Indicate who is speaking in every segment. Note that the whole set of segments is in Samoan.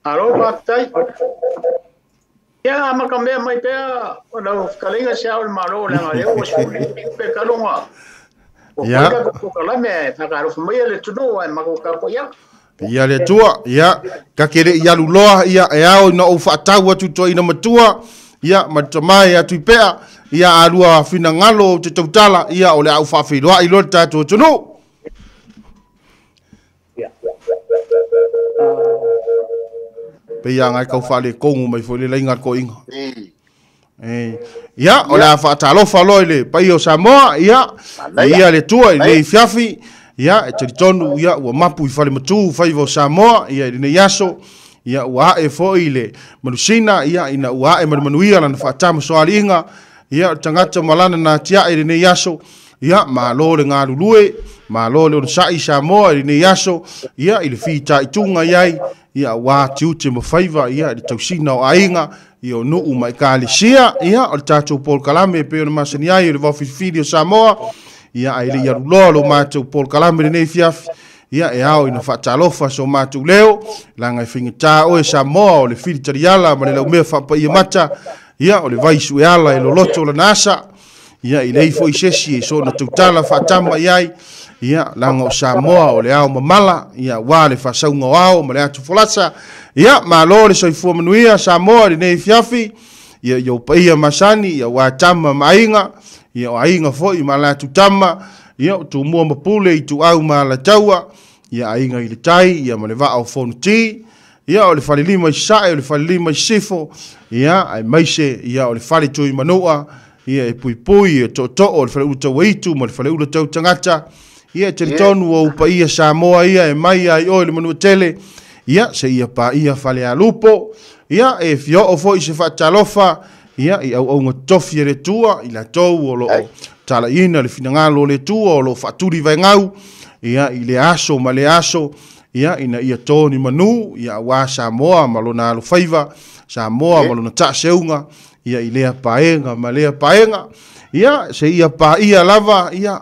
Speaker 1: Alo faafetai. Ia amatamea mai pea o lau fetalaiga se Ao o le Malo leaga o lea ua 15 pe taluga ua fai tatou polokalame ae faatalofa maia le atunuu ae matou tapuai atu.
Speaker 2: Ia le Atua, ia, ta te le i alu loa, ia, e ao ina ou faatau atu i toeaina matua, ia, ma le tama ia Tuipea, ia, a lua finagalo ou te tautala, ia, o le a ou faafeiloai loa le tatou atunuu. Pei lava na e tau faaletonu mai foi le laina a le toeaina. Ia, o le a faatalofa loa i le paia o Samoa, ia, ia le Atua i lenei afiafi, ia, e talitonu, ia, ua mapu i falematu faiva o Samoa, ia, i lenei aso, ia, ua ae foi le manusina, ia, ina ua ae ma le manuia lana faatamasoaliiga, ia, o le tagata ma lana na atiae i lenei aso, ia, malo le galulue, malo le onosai Samoa i lenei aso, ia, i le fitaituga i ai, ia, aua tiute ma faiva, ia, i le tausiga o aiga, ia, o nuu ma ekalesia, ia, o le tatou polokalame e pei ona masani ai o le vaofilifili o Samoa, ia, ae le i alu loa lo matou polokalame lenei afiafi, ia, e ao ina faatalofa so matou leo, leaga e faigata oe Samoa o le fili taliala ma le laumea faapaia mata, ia, o le vai sueala e loloto lana asa, ia, e leai foi se isi e soona tautala faatama i ai, ia, leaga o Samoa o le ao mamala, ia, aua le faasauga o ao ma le atu folasa, ia, malo le soifua manuia Samoa i lenei afiafi, ia, i ou paia masani, ia, aua tama ma aiga, ia, o aiga foi ma latou tama, ia, o Tumua ma Pule, Ituau ma Alataua, ia, aiga i le tai, ia, ma le vaa o Fonoti, ia, o le falelima i Sasae, o le falelima i Sisifo, ia, aemaise, ia, o le fale Tuimanua, ia, e puipui, e tootoo, o le faleula tauaitu ma le faleula tautagata, ia, e talitonu o ou paia Samoa ia e mai ai oe le Manuatele, ia, seia paia Falealupo, ia, e fia oo foi se faatalofa, ia, i auaunga totofi a le Atua, i latou o lo o talaiina le finagalo o le Atua, o lo o faatuli vaegau, ia, i lea aso ma lea aso, ia, ina ia to ni manu, ia, aua Samoa ma lona alofaiva, Samoa ma lona taaseuga, ia, i lea paega ma lea paega, ia, seia paia lava, ia,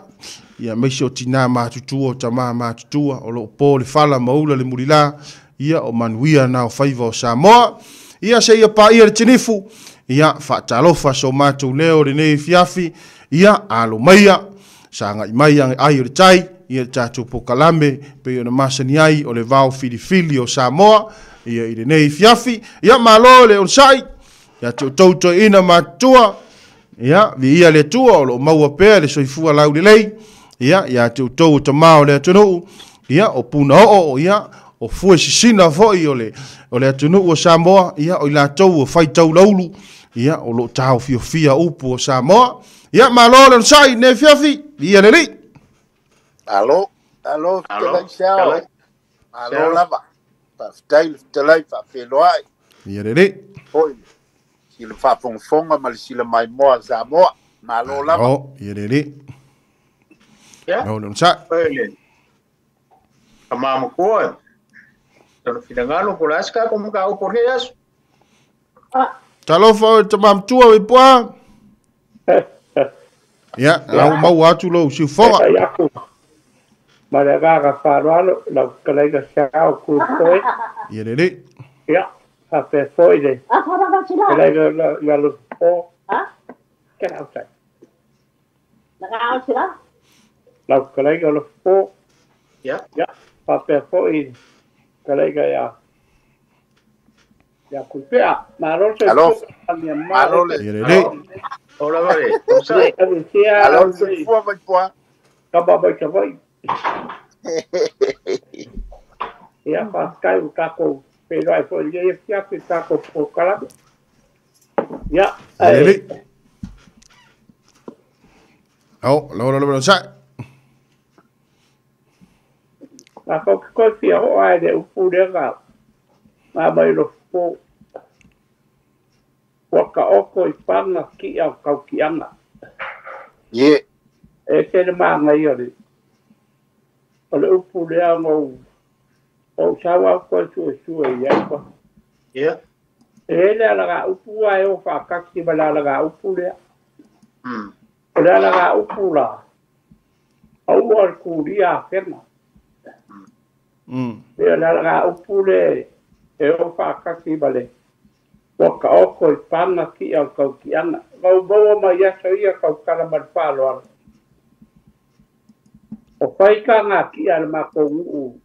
Speaker 2: ia, aemaise o tinā matutua, o tamā matutua, o lo o po le fala ma ula le mulilā, ia, o manuia na o faiva o Samoa, ia, seia paia le tinifu, ia, faatalofa so matou leo lenei afiafi, ia, alo maia, sagai mai ai o le tai, ia, le tatou polokalame pei ona masani ai o le vao filifili o Samoa, ia, i lenei afiafi, ia, malo le onosai, ia te outou toeaina matutua, ia, viia le Atua o lo o maua pea le soifua laulelei, ia, ia te outou o tama o le atunuu, ia, o punaoo, ia, o fue sisina foi o le atunuu o Samoa, ia, o i latou o faitaulaulu, ia, o lo o taofiofia upu o Samoa, ia, malo le onosai lenei afiafi, viia le Alii.
Speaker 3: Alo, alo, fetalai se ao. Malo lava. Faafetai le fetalai faafeiloai.
Speaker 2: Viia le Alii.
Speaker 3: Foi sila faafogafoga ma le sila maimoa a Samoa. Malo lava.
Speaker 2: Alo, viia le Alii.
Speaker 1: Ia.
Speaker 2: Malo le onosai.
Speaker 1: Oe tama matua, tona finagalo po o le a se tatou mataupu o lenei aso.
Speaker 2: Talofa oe le tama matua Vaipoa. Ia, na ua maua atu lou siufoga.
Speaker 4: Faafetai atu ma le agaga faaaloalo i lau fetalaiga Seao Kulupoe.
Speaker 2: Ia le Alii.
Speaker 4: Ia, faapea foi le fetalaiga ia Lupo. Lau fetalaiga Lupo.
Speaker 1: Ia.
Speaker 4: Ia, faapea foi le fetalaiga ia ia Kuipea. Malo le soifua.
Speaker 3: Malo le.
Speaker 2: Ia le Alii.
Speaker 1: O lava le. Onosai.
Speaker 3: Alo le soifua Vaipoa.
Speaker 4: Kama mai Savaii. Ia, faafetai ua tatou feiloai foi i lenei afiafi i le tatou polokalame. Ia,
Speaker 2: Ia le Alii. Ao, lau lau lau onosai.
Speaker 4: Tatou te toe fia oo lava i le upu lea na aumai i Lofopo. Ua taoto i paga ti'a o tautiaga.
Speaker 3: Ie.
Speaker 4: E ese le manaia o le upu lea ona ou sau au toe suesue i ai pa.
Speaker 1: Ia.
Speaker 4: E i ai le alagaupu ae o faatasi ma le alagaupu lea. O le alagaupu la, aua le tulia afega. E o le alagaupu le E o whaakaki ma le waka oko i panga ki au kau ki ana. Ngau maua mai aso ia kau kala ma le whaaloala. O whaika ngā ki a le mākou nguu.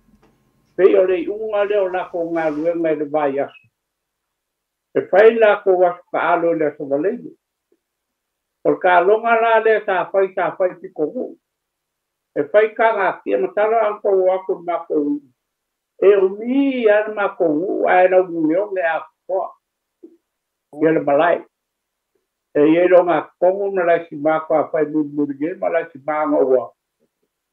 Speaker 4: Pei o le unga leo lako ngā luenga i le vai aso. E whai lako aso ka alo le aso waleini. O le kālonga la le sa whai piko nguu. E whai ka ngā ki a matala ang kou aku le mākou nguu. E umi a le mākou nguu ae lau ngeo le a koa. Ia le malai. E ie lo ngā kongu na lai si māko a whai muri ge ma lai si mānga ua.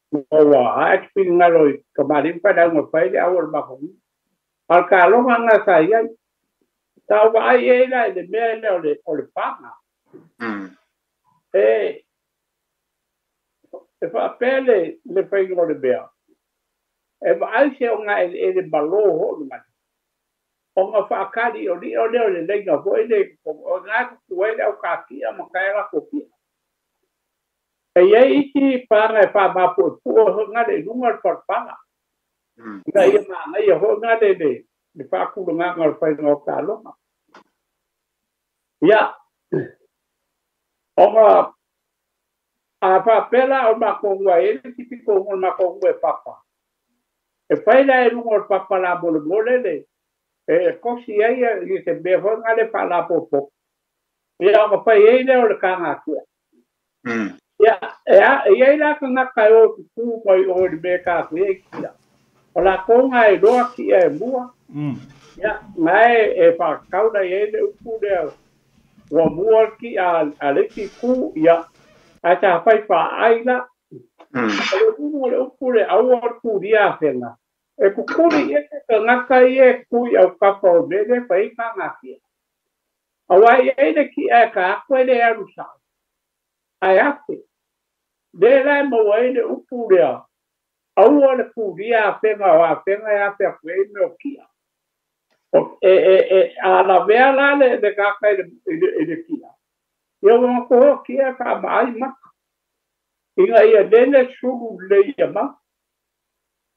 Speaker 4: Ua a ekping ngalo i ka marimpa na unga whai le au o le mākou nguu. Al kālonga ngā sa iai. Tā ua ai e la i le mea le o le pānga. E whaapea le whainga o le mea. E vaai se o ngā e le malo ho le mani. O ngā whaakari o li o leo le leinga fo e le o ngā kuku e le au kākia ma kai lako kia. E iei iti pānga e whaamapu e pua ho ngā le lunga le wharpanga. Nga ia maa ia ho ngā le le whaakura ngā ngā whainga o kālonga. Ia, o ngā a whaapela o mākongua e le tipiko o mākongua e papa. E whaila e lunga o papa la mole mole le, e kosi ai i te mea hoi ngā le whaalapopo. Ia o whai ei leo le kāngā kia. Ia, e iei la ka ngā kai o kuku mai o le mea kā kuia i kia. O la konga e roa kia e mua. Ia, ngā e whakakauna i e le upu leo. Ua mua ki a le ki ku, ia, a tā whai wha ai la. O le upu le upu le aua kuria whenga. E kukuri e te ngaka i e kui au kapa o mele whai ngā ngā kia. Awa i e le ki e ka ako e le aru sao. Ai ate. Le lai maua e le upu lea. Aua le kuria whenga o a whenga e a whea kue i meo kia. E a la mea la le kaka i le kia. Ia wanga koho kia ka maai maka. Inga ia lele sulu le ia ma.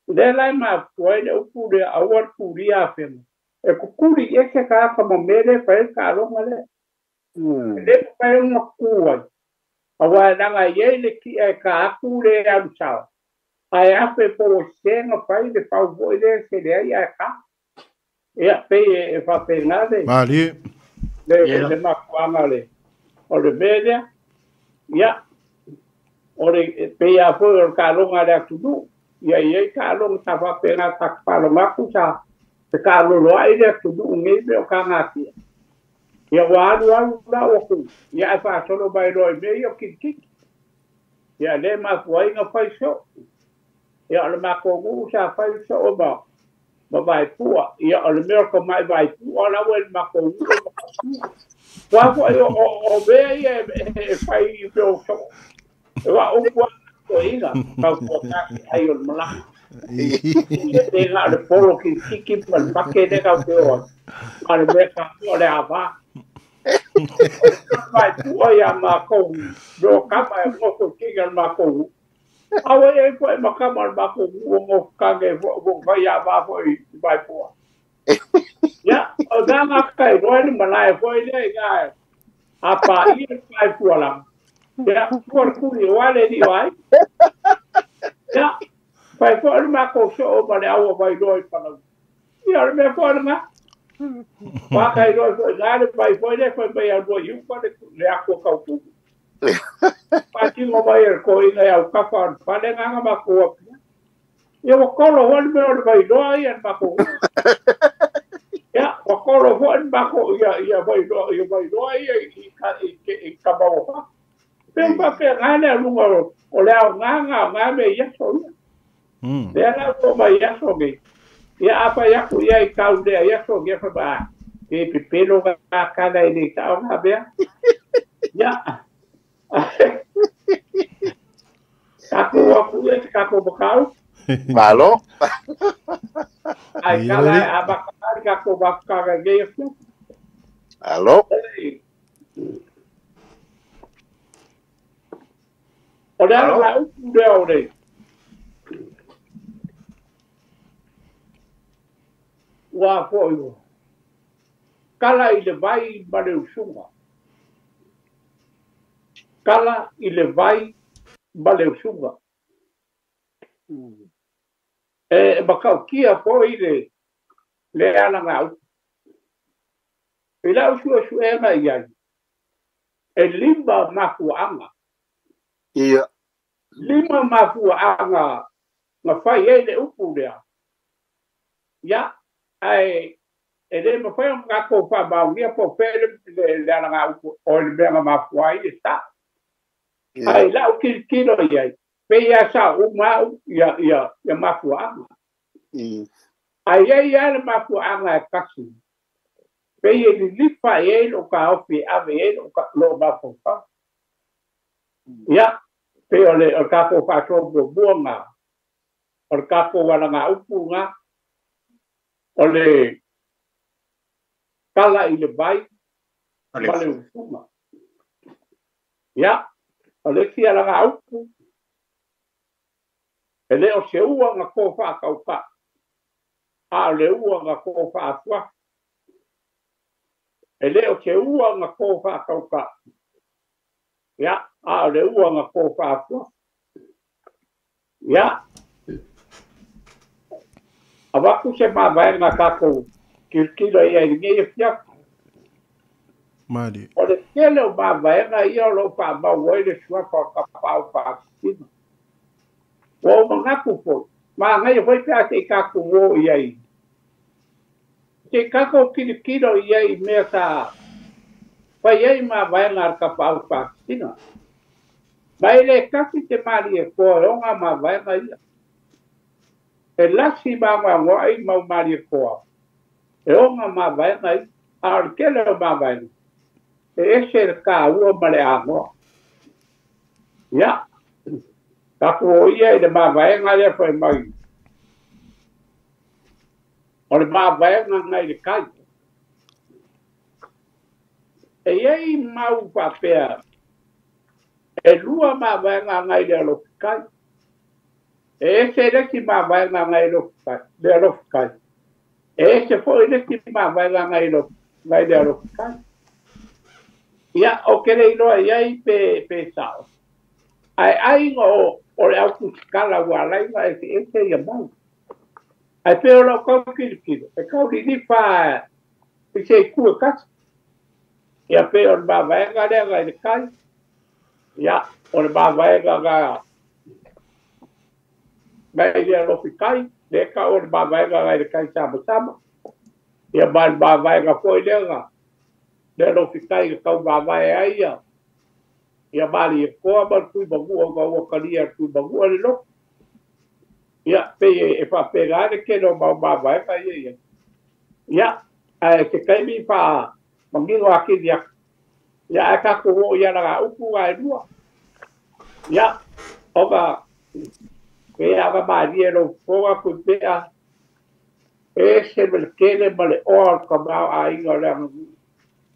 Speaker 4: Le lai ma pua le upu le aua le kuria whenga. E kukuri e ke kaka ma mele whae ka alonga le. Le whae unga kuai. Awa e nanga iei le kia e ka aku le alu sao. Ai afe po o senga whae le whau voi le se le ai a ka. Ia pei e whapenga le.
Speaker 2: Mali.
Speaker 4: Le makuanga le. O le mea ia. O le pei a foi o le kālonga le atunu. Ia iei kālonga ta whapenga ta kapalongaku sa te kālolo ai le atunu ngei me o kā ngā kia. Ia wa alu alu la o ku. Ia e whaasolo mai roi me ia o kirikiki. Ia le mafuainga whai so. Ia o le makongu sa whai so o ma. Ma vai pua. Ia o le mea ko mai vai pua la o le makongu o makongu. Wa fo o mea ia e whai i mea o so. E wa upua ko inga. Kau pua kaki ai o le malaka. E ngā le polo ki tiki ma le make ne kau te oa. Ma le mea ka o le awa. Vai pua ia mākou. No kama e ngoko kinga le mākou. Awa e fo e makama le mākou o ngoko kange fo vai a wā fo i vai pua. Ia, o ngā ngā kai roe ni malae fo i le ngā a pā i e vai pua lang. Ia, pua le kuri o ale ni o ai. Ia, vai fo le mākou so o ma le aua vai roe i panau. Ia, le mea fo le ngā. Wā kai roe fo i ngā le vai fo i le fo i mai au roe iupa le ako kaukuku. Pātingo mai e ko inga au kapa o le pale nganga mako apia. Ia wakolo hoa ni mea o le vai roa ia mako. Ia wakolo hoa ni mako ia vai roa ia i kamaoha. Peu papea ngā lea lunga o le au ngā ngā me ia so ia. Lea lau tō mai ia so ngi. Ia apa ia ku ia i kau lea ia so ngi wha e pepelo ngā kana i nei tau ngā mea. Ia. Kako aku ia te kako makau.
Speaker 3: Malo.
Speaker 4: Ai kala a makari kako makaka ngei aku.
Speaker 3: Alo.
Speaker 4: O le ala la upu lea o le. Ua fo'i kala i le vai ma le usuga. Kala i le vai ma le usuga. E makaukia fo'i le alagaupu. I lau suesuega i ai, e 5 mafuaaga.
Speaker 3: Ia.
Speaker 4: 5 mafuaaga na fai ai le upu lea. Ia, ae e le mafai ona tatou faamaonia po o fea le alagaupu o le mea na mafua ai le sa. Ae lau tilotilo i ai, pei lava sa uma au ia mafuaaga. Ae i ai lava le mafuaaga e tasi. Pei e lilifa i ai lou taofi e ave i ai lou mafaufau. Ia, pei o le tatou faasoa muamua lena, o le tatou alagaupu lena, o le kala i le vai ma le usuga. Ia, o le isi alagaupu, e le o se ua na kō faatautaʻi, a o le ua na kō faafuafu. E le o se ua na kō faatautaʻi, ia, a o le ua na kō faafuafu. Ia, avatu se mavaega tatou tilotilo i ai i lenei afiafi.
Speaker 2: Mali.
Speaker 4: O le tele o mavaega ia o loo faamau ai le suafa o Tapaau Faasisina. Ua ou manatu foi, manaia foi pe a se i tatou o i ai. Se i tatou tilotilo i ai i mea sa fai ai mavaega a le Tapaau Faasisina. Ma e le tasi te malie koa e ona mavaega ia. E lasi magoagoaʻi mau malie koa e ona mavaega ia. A o le tele o mavaega, e ese le kāua ma le agoa. Ia, tatou o ia i le mavaega lea fai mai. O le mavaega ngai le kai. E iai mau faapea, e 2 mavaega ngai le alofi kai. E ese le isi mavaega ngai le alofi kai. E ese foi le isi mavaega ngai le alofi kai. Ia, o ke le iloa i ai pe sao. Ae aiga o le autusikala ua alai na ese ese ia mau. Ae pe o lau kau kilokilo, e kau lilifa i se itu e kasi. Ia pe o le mavaega lea ngai le kai. Ia, o le mavaega ngai le alofi kai, le ka o le mavaega ngai le kai sama-sama. Ia ma le mavaega foi lea le alofi kai ka kau mavae ai ia. Ia mali e koa ma le tui magua nga ua kalia le tui magua le loku. Ia, pe e faapena le kele o mau mavaega ia ia. Ia, ae se taimi fa mangino akili aku. Ia, ae tatou oo i alagaupu ae 2. Ia, ona pe aga malie lou fofoga kui pea, e ese ma le tele ma le oa o le tamaoaiga o le aganuu.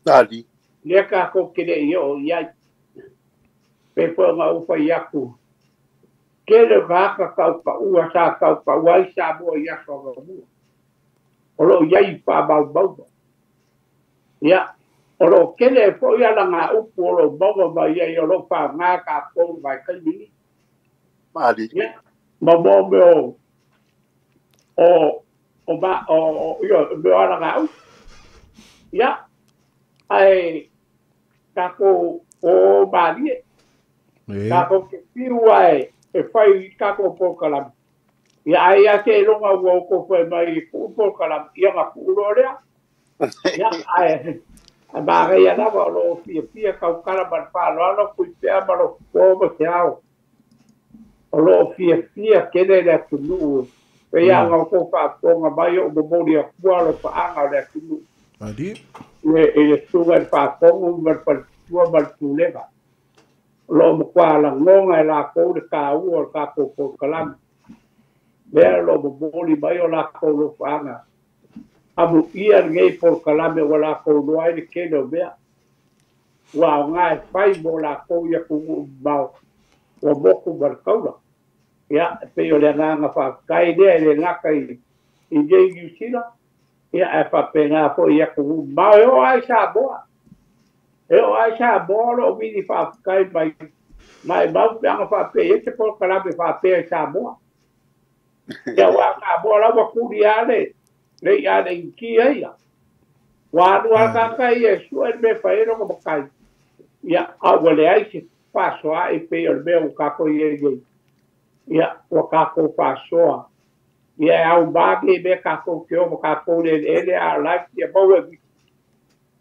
Speaker 3: Ali.
Speaker 4: Lea tatou te le i oo i ai. Pe foi ona ou fai atu, tele o tagata taupaua sa taupaua ai Samoa i aso agamua. O loo i ai faamaumauga. Ia, o loo tele foi alagaupu o loo maua mai ai o loo faaaoga tatou i vaitaimi nei.
Speaker 3: Ali.
Speaker 4: Ia, ma mo mea o o ia mea o alagaupu. Ia, ae tatou o malie. Tatou te fiu ae e fai i tatou polokalame. Ia, ai ia se iloga ua outou fai mai i kuu polokalame, ia na kuu loa lea. Ia, ae manaia lava o loo fiafia tautala ma le faaaloalo kui pea ma lou fofo ma se ao. O loo fiafia tele le atunuu. Pei lava ona outou faafofoga mai o momoli atua alofaaga o le atunuu.
Speaker 2: Ali.
Speaker 4: I le susuga i le faatonu ma le faletua ma le pulega. O loo matua lagona e latou le tāua o le tatou polokalame. Lea o loo momoli mai o latou alofaaga. Amuia lenei polokalame ua latou iloa ai le tele o mea. Ua aoga e fai mo latou i atunuu mamao ua motu ma le taula. Ia, e pei o le agaga faafetai lea e le gata i nei Niu Sila. Ia ae faapena foʻi atunuu mamao e oo ai Samoa. E oo ai Samoa o loo vili faafetai mai maʻimau pe aga faapea i ai se polokalame faapea i Samoa. Ia uā Samoa la ua tuli a le le iʻa le Initia ia. Ua alu lava tagata ia e sue le mea e fai ai lona matai. Ia a ua leai se faasoaʻi pei o le mea ua tatou i ai nei. Ia ua tatou faasoa. Ia e aumā nei mea tatou te o ma tatou i le eleele a o la e fia maua e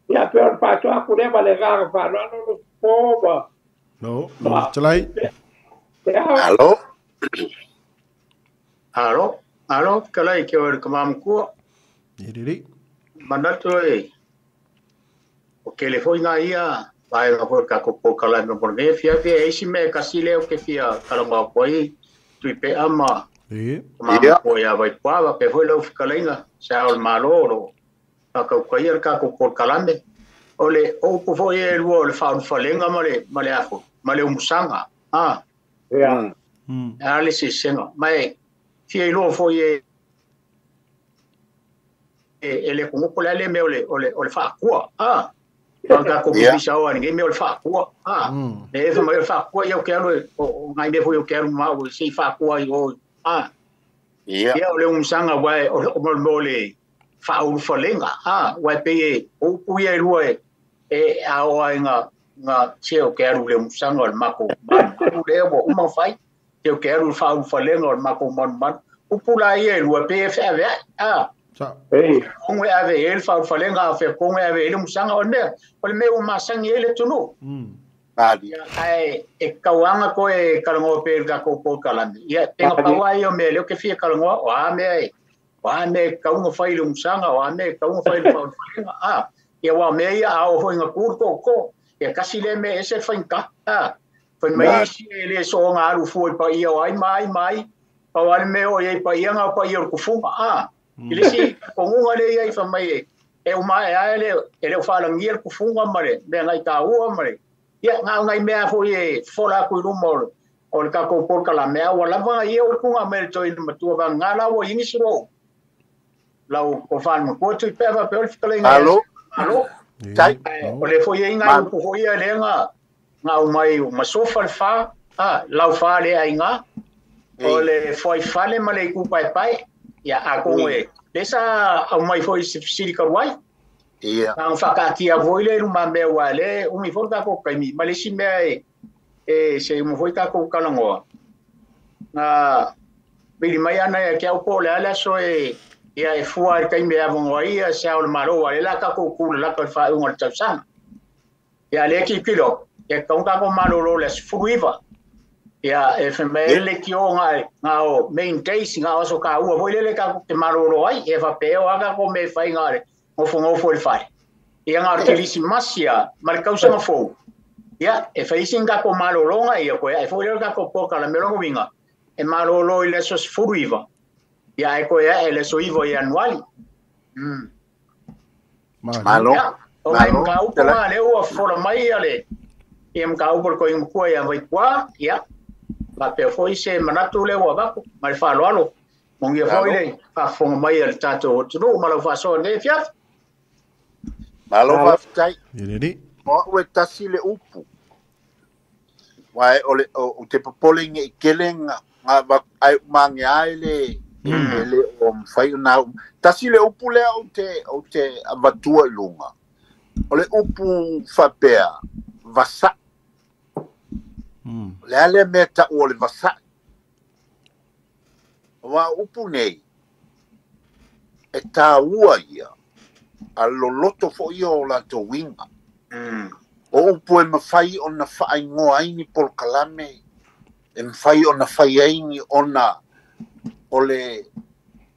Speaker 4: Ia pei o le faasoa atu lea ma le agaga faaaloalo lo po ma
Speaker 2: No, talai.
Speaker 3: Alo.
Speaker 1: Alo, alo, kalai ke o le kamamkua.
Speaker 2: Iriri.
Speaker 1: Manatu e o ke le foi ngā ia vai ngā foi ka ko kalai me mo ne fia fia e isi me kasi leo ke fia kalanga koi tui pe ama.
Speaker 2: E.
Speaker 1: Kamamkua ia vai pua pe foi lau fikalenga sa o malo ro. Ka ka ia ka ko kalame. O le o po foi e lua o le whaunwhalenga ma le aho, ma le umusanga. Ah.
Speaker 4: Ia.
Speaker 1: A le se senga. Mai fia iloa foi e e le kongoko le le me o le whaakua. Ah. Ka ko pisa o ni me o le whaakua. Ah. E fa mai o le whaakua ia o ke alu o ngai me foi o ke alu ma o se whaakua i o. Ah.
Speaker 3: Ia.
Speaker 1: Ia o le umusanga wai o le whaunwhalenga. Ah, wai pe e o puia e lua e ao ai ngā te o ke aru le umusanga o le mako manu le o uma whai te o ke aru le whaunwhalenga o le mako manu manu upula ia e lua pe e whaave ai. Ah. Kongwe ave e le whaunwhalenga a whea kongwe ave e le umusanga o le mea o le mea o masangi e le tunu. Ai e kauanga koe kalangoa pe le kako po kalame. Ia tenga paua i o mea leo ke fia kalangoa o a mea e. O a me kaunga whai le umusanga, o a me kaunga whai le whaunwhalenga. Ah, ia wā mea ia a o hoi ngā kūru ko ko. Ia kasi le me ese whainka. Ah, whai mai isi e le so ngā aru fua i pa ia o ai mai mai. Pa wale me o ia i pa ia ngā pa ia o kufunga. Ah, i le si kongunga le ia i wha mai e. E o mai e le e le o whalangia le kufunga mare. Mea ngai tā ua mare. Ia ngā ngai mea fo i e fola aku i ruma o le kako porka la mea. Ua lava ia o le kunga me le toi le matua wā ngā lawa i ngisi rou. Lau ko whanau ko tui pewa pe o le whakalenga.
Speaker 3: Alo.
Speaker 1: Alo.
Speaker 3: Tai.
Speaker 1: O le foi inga o hoi a le ngā o mai o masofa le wha, ah, lau wha le ai ngā. O le foi whale ma le kupai pai, ia a kongo e. Le sa au mai foi se fisiri karuai.
Speaker 3: Ia.
Speaker 1: Ngā whakaatia voi le ruma mea wa le, umi foi kako kaimi. Ma le si mea e se umu foi kako kalangoa. Ngā vili mai ana ia kia upo le ala so e ia e fua i kai mea vongoa ia se ao le maro wa le la kako kula laka le whaunga le tausanga. Ia le ki kilo, ia kaunga ko malo lo le sfuruiva. Ia e whemea le ki o ngā o main days ngā oso ka ua voi lele kako te malo lo ai, e whapeo aka ko me whai ngā re, ngofo ngofo le whare. Ia ngā o te masia, ma le kausanga fou. Ia e whaisi ngā ko malo longa ia koe, e fo lele kako poka la melongo winga, e malo lo i le so sfuruiva. Ia e koe e le so ivo i anuali.
Speaker 3: Malo.
Speaker 1: O ngai mga upo ngā leo a fola mai ia le. Ia mga upo le koe ngukua ia vai kua. Ia. Ma peo foi se manatu leo a wako. Ma le whaloalo. Mongia foi le whafonga mai a le tātou o tunu. Ma lau whasoa nei fiaf.
Speaker 3: Malo whaftai.
Speaker 2: Iriri.
Speaker 3: O ue tasi le upu. Wai o le o te popole nge i kele ngā ai umange ai le ele o mwhai o nā. Tasi le upu lea o te avatua i lunga. O le upu whapea, vasa. Le ale mea ta o le vasa. Wa upu nei, e tā ua ia, a loloto fo ia o lātou winga. O upu e mawhai o na whaingoa ai ni polokalame, e mawhai o na whai ai ni ona o le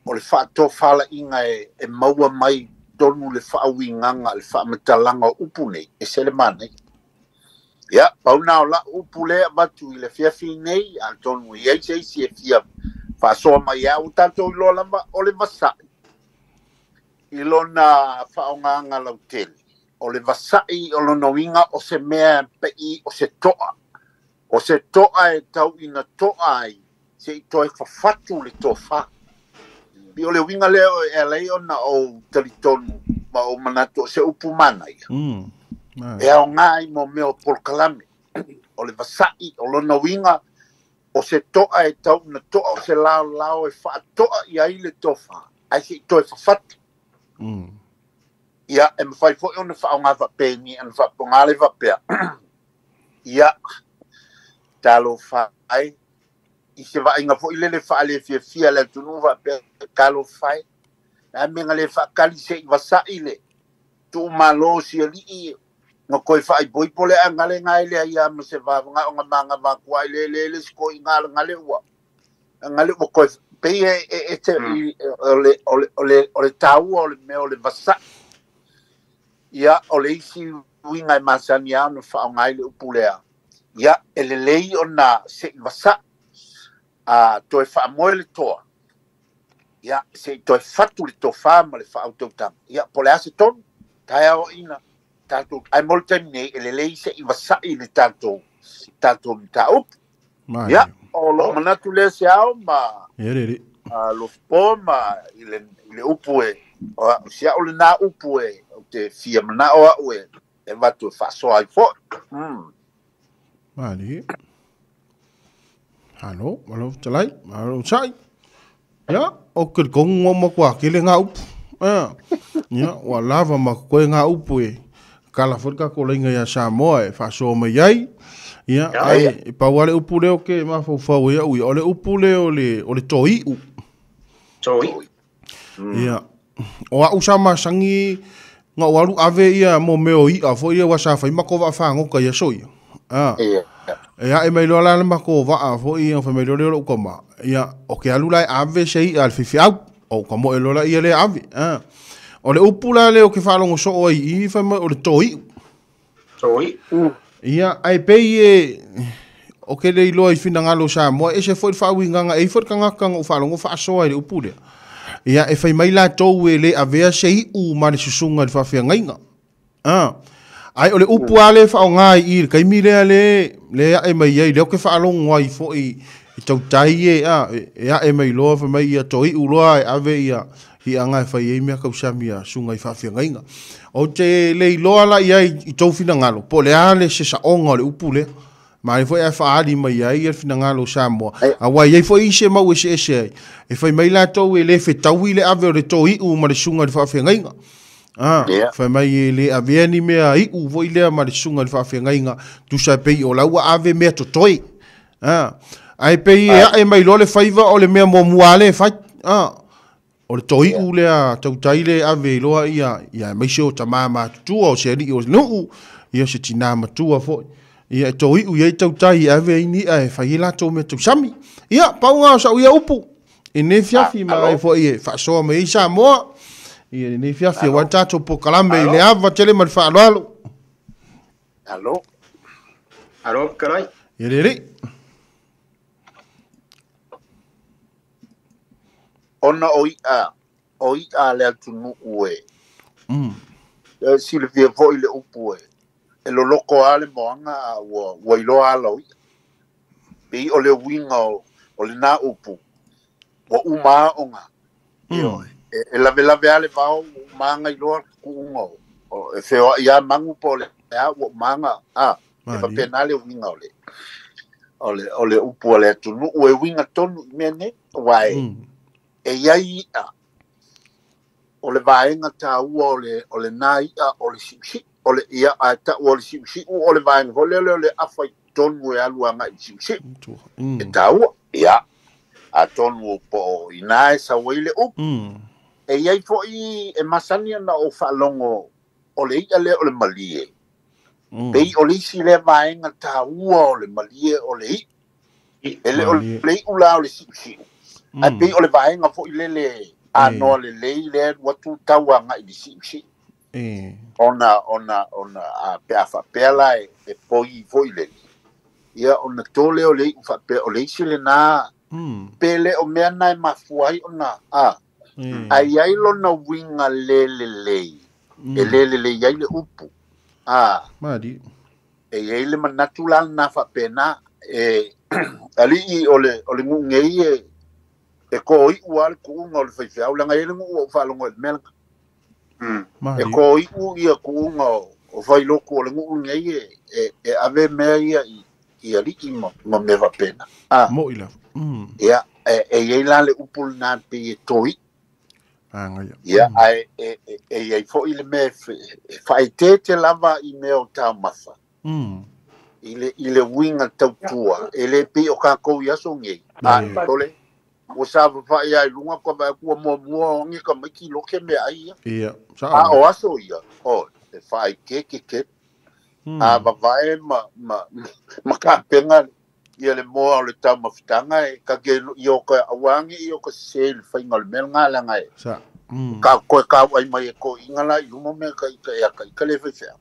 Speaker 3: whaatōwhala inga e maua mai tonu le whaawinganga, le whaametalanga o upu nei, e sele mānei. Ia, pauna o la upu lea matu i le fiafi nei, a tonu i eise isi e fia whaasoa mai au tātou i loa lava o le vasai. I lona whaonganga lautele. O le vasai o lona winga o se mea pei o se toa. O se toa e tau ina toa ai, se i toe whawhatu le toa wha. Pi o le uiga lea e ala ai ona ou talitonu ma ou manatu o se upu manaia. E aoga ai mo mea o polokalame. O le vasa'i o lona uiga o se to'a e tau na to'a o se laolao e fa'ato'a i ai le tofa ae se'i toe fafatu. Ia e mafai fo'i ona fa'aoga fa'apeni ana fa'apoga le fa'apea. Ia talofa ai i se va'aiga fo'i lele fa'alefiafia le atunuu fa'apea talofa ai a mea le fa'akali se'i vasa'i le tu'umālō siali'i na koe fa'aipoipo le agale gae lea ia ma se vavaga o gamaga vakuaʻi le le le sikoiga gale ua gale ua koe pei e te o le taua o le mea o le vasa'i. Ia o le isi uiga e masani a ona fa'aoga ai le upu lea. Ia e lelei ona se'i vasa'i a toe fa'amoe le toa. Ia se'i toe fatu le tofā ma le fa'autautaga. Ia po le a se tonu taeaoaʻina tatou ae mo le taimi nei e lelei se'i vasa'i le tatou mataupu. Ia o lo'o manatu lea se ao ma lofopo ma i le upu e o si a'u lenā upu e o te fia mana'o a'u e vatu e fa'asoa ai fo'i.
Speaker 2: Mali. Halo, malo talai, malo sai. Ia, o ke kongu mo kwa ke le ngā upu. Ia, wa lava ma koe ngā upu e kala foi ka ko lenga ia Samoa e fa'asoa mai ai. Ia, ai e pau ale upu leo ke mafaufau ia ui, o le upu leo o le toi'u.
Speaker 1: Toi'u.
Speaker 2: Ia, o a'u sa masangi nga o alu ave ia mo meo i'a foi ia wa sa fai mako va'afagoka ia soia. E ae mai loa la le mako va'a foi ia fai mai loa lea o lo'u kama. Ia, o ke alu la e ave se i'a le fifeau. O ka mo'e loa la ia le ave. O le upu la leo ke fa'alogo so'o ai i fai mai o le toi'u.
Speaker 1: Toi'u.
Speaker 2: Ia, ai pei e o ke le iloa i finagalo Samoa e se foi le fa'auigaga e i foi le kagaka ga ou fa'alogo fa'asoa i le upu lea. Ia e fai mai latou e lē avea se i'u ma le susuga i le fa'afeagaiga. Ai o le upu a le fa'aogā i le taimi lea le a'e mai ai lea o ke fa'alogo ai fo'i i tautai e e a'e mai loa fai mai ia toi'u loa e ave ia i'aga e fai ai mea kausami a suga i fa'afeagaiga. O te le iloa la i ai i tou finagalo po o le a le se sa'oga o le upu lea. Ma le foi ae fa'aali mai ai ia le finagalo o Samoa. Auā iai foi isi e mau eseese ai. E fai mai latou e lē fetaui le ave o le toi'u ma le suga i le fa'afeagaiga. Fai mai e lē avea ni mea i'u foi lea ma le suga i le fa'afeagaiga tusa e pei o lau ua ave mea totoe. Ae pei e a'e mai loa le faiva o le mea muamua a le fai. O le toi'u lea tautai le ave i loa ia ia maise o tamā matutua o se ali'i o nu'u ia se tinā matua fo'i. Ia e toi'u i ai tautai e ave ai ni'a e fai ai latou mea tausami. Ia pauga o sa'u ia upu i lenei fiafi ma ai fo'i e fa'asoa mai ai Samoa. Ia lenei fiafi auā le tatou polokalame i le ava tele ma le fa'aloalo.
Speaker 3: Alo.
Speaker 1: Alo, kalai.
Speaker 2: Ia le alii.
Speaker 3: Ona o i'a o i'a le atunu'u e. E silafia fo'i le upu e loloko a le moaga a ua iloa ala o i'a. Pei o le uiga o lenā upu ua uma aoga. E lavelave a le vao ua umaga iloa ku'uga o e feoa'i a magu po o le a ua umaga a e fa'apena le uiga o le upu a le atunu'u e uiga tonu i mea nei uā e iai i'a o le vaega tāua o lenā i'a o le si'usi'u o le ia ae ta'u o le si'usi'u o le vaega foi lea o le afa i tonu e alu aga'i le si'usi'u e tāua. Ia atonu po o inā e sau ai le upu. E iai fo'i e masani ona ou fa'alogo o le i'a lea o le malie. Pei o le isi lea vaega tāua o le malie o le i'u. E le o le i'u la o le si'usi'u. Ae pei o le vaega fo'i lele anoa lelei lea alu atu tau aga'i le si'usi'u. Ona a pe a fa'apea la e poi fo'i lele. Ia ona tō lea o le i'u fa'apea o le isi lenā pe le o mea na e mafua ai ona a ai ai lona uiga le lelei. E le lelei ai le upu. A.
Speaker 2: Mali.
Speaker 3: E iai le manatu la lenā fa'apena e ali'i o le nu'u nei e E ko i ua le kuunga o le faifeau leaga e le nuu ou faalogo i le mea lega. E ko iu ia kuunga o failoku o le nuu lenei e ave mea ia i alii ma mea faapena.
Speaker 2: Mo'i lava.
Speaker 3: Ia, e iai la le upu lenā pei e toi'u. Ia, ae e iai fo'i le mea e faaeteete lava i mea o taumafa. I le uiga tautua, e lē pei o kakou i aso nei. Tole, ua safafa'i a i luga ka vaai atu ua muamua o age tamaiti loke meaai ia.
Speaker 2: Ia,
Speaker 3: A o aso ia, o, e faaeteete tele. A vavae ma kapega ia le moa o le taumafataga e take i o ka auā ne'i o ka sesē i le faiga o le mea lagā leaga e ka toe kau'ai mai e to'iga la i luma mea ka ita e ata ita le faifeau.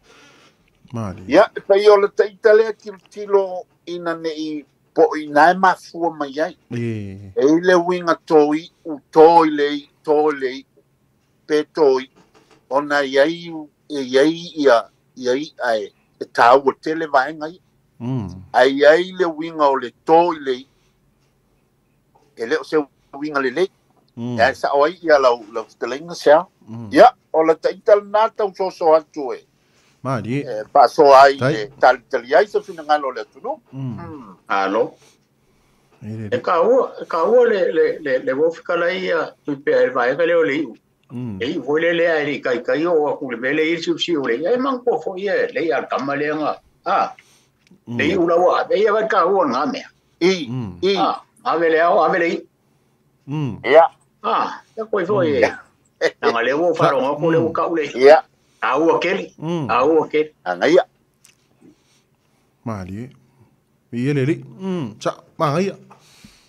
Speaker 3: Ia, e pei o le taita lea tilotilo ina ne'i po o i ina e mafua mai ai. E i le uiga toi'u to i le i'u to i le i'u pe toi'u ona iai e iai ia ia i'a e tāua tele vaega ia. Ae iai le uiga o le to i le i'u e lē o se uiga lelei. E ae sa'o ai ia lau fetalaiga seao. Ia, o le taita lenā tausoso atu e e faasoa ai e talitali ai se finagalo o le atunuu.
Speaker 1: Alo. E kaua le wofikala ia tuipea e vaega lea o le iu. E iu foi le lea e le kaikai o aku le mele i siu le ia e manatua foi ia le ia tama lea nga. Le iu laua e ia vai kaua ngā mea.
Speaker 3: I i.
Speaker 1: Ave le ao ave le iu.
Speaker 3: Ia.
Speaker 1: E koe foi e. Nanga le ua wharonga ko le ua kau le.
Speaker 3: Ia.
Speaker 1: Aua kele. Aua kele.
Speaker 3: Agaia.
Speaker 2: Malie. Ia le li. Sa magaia.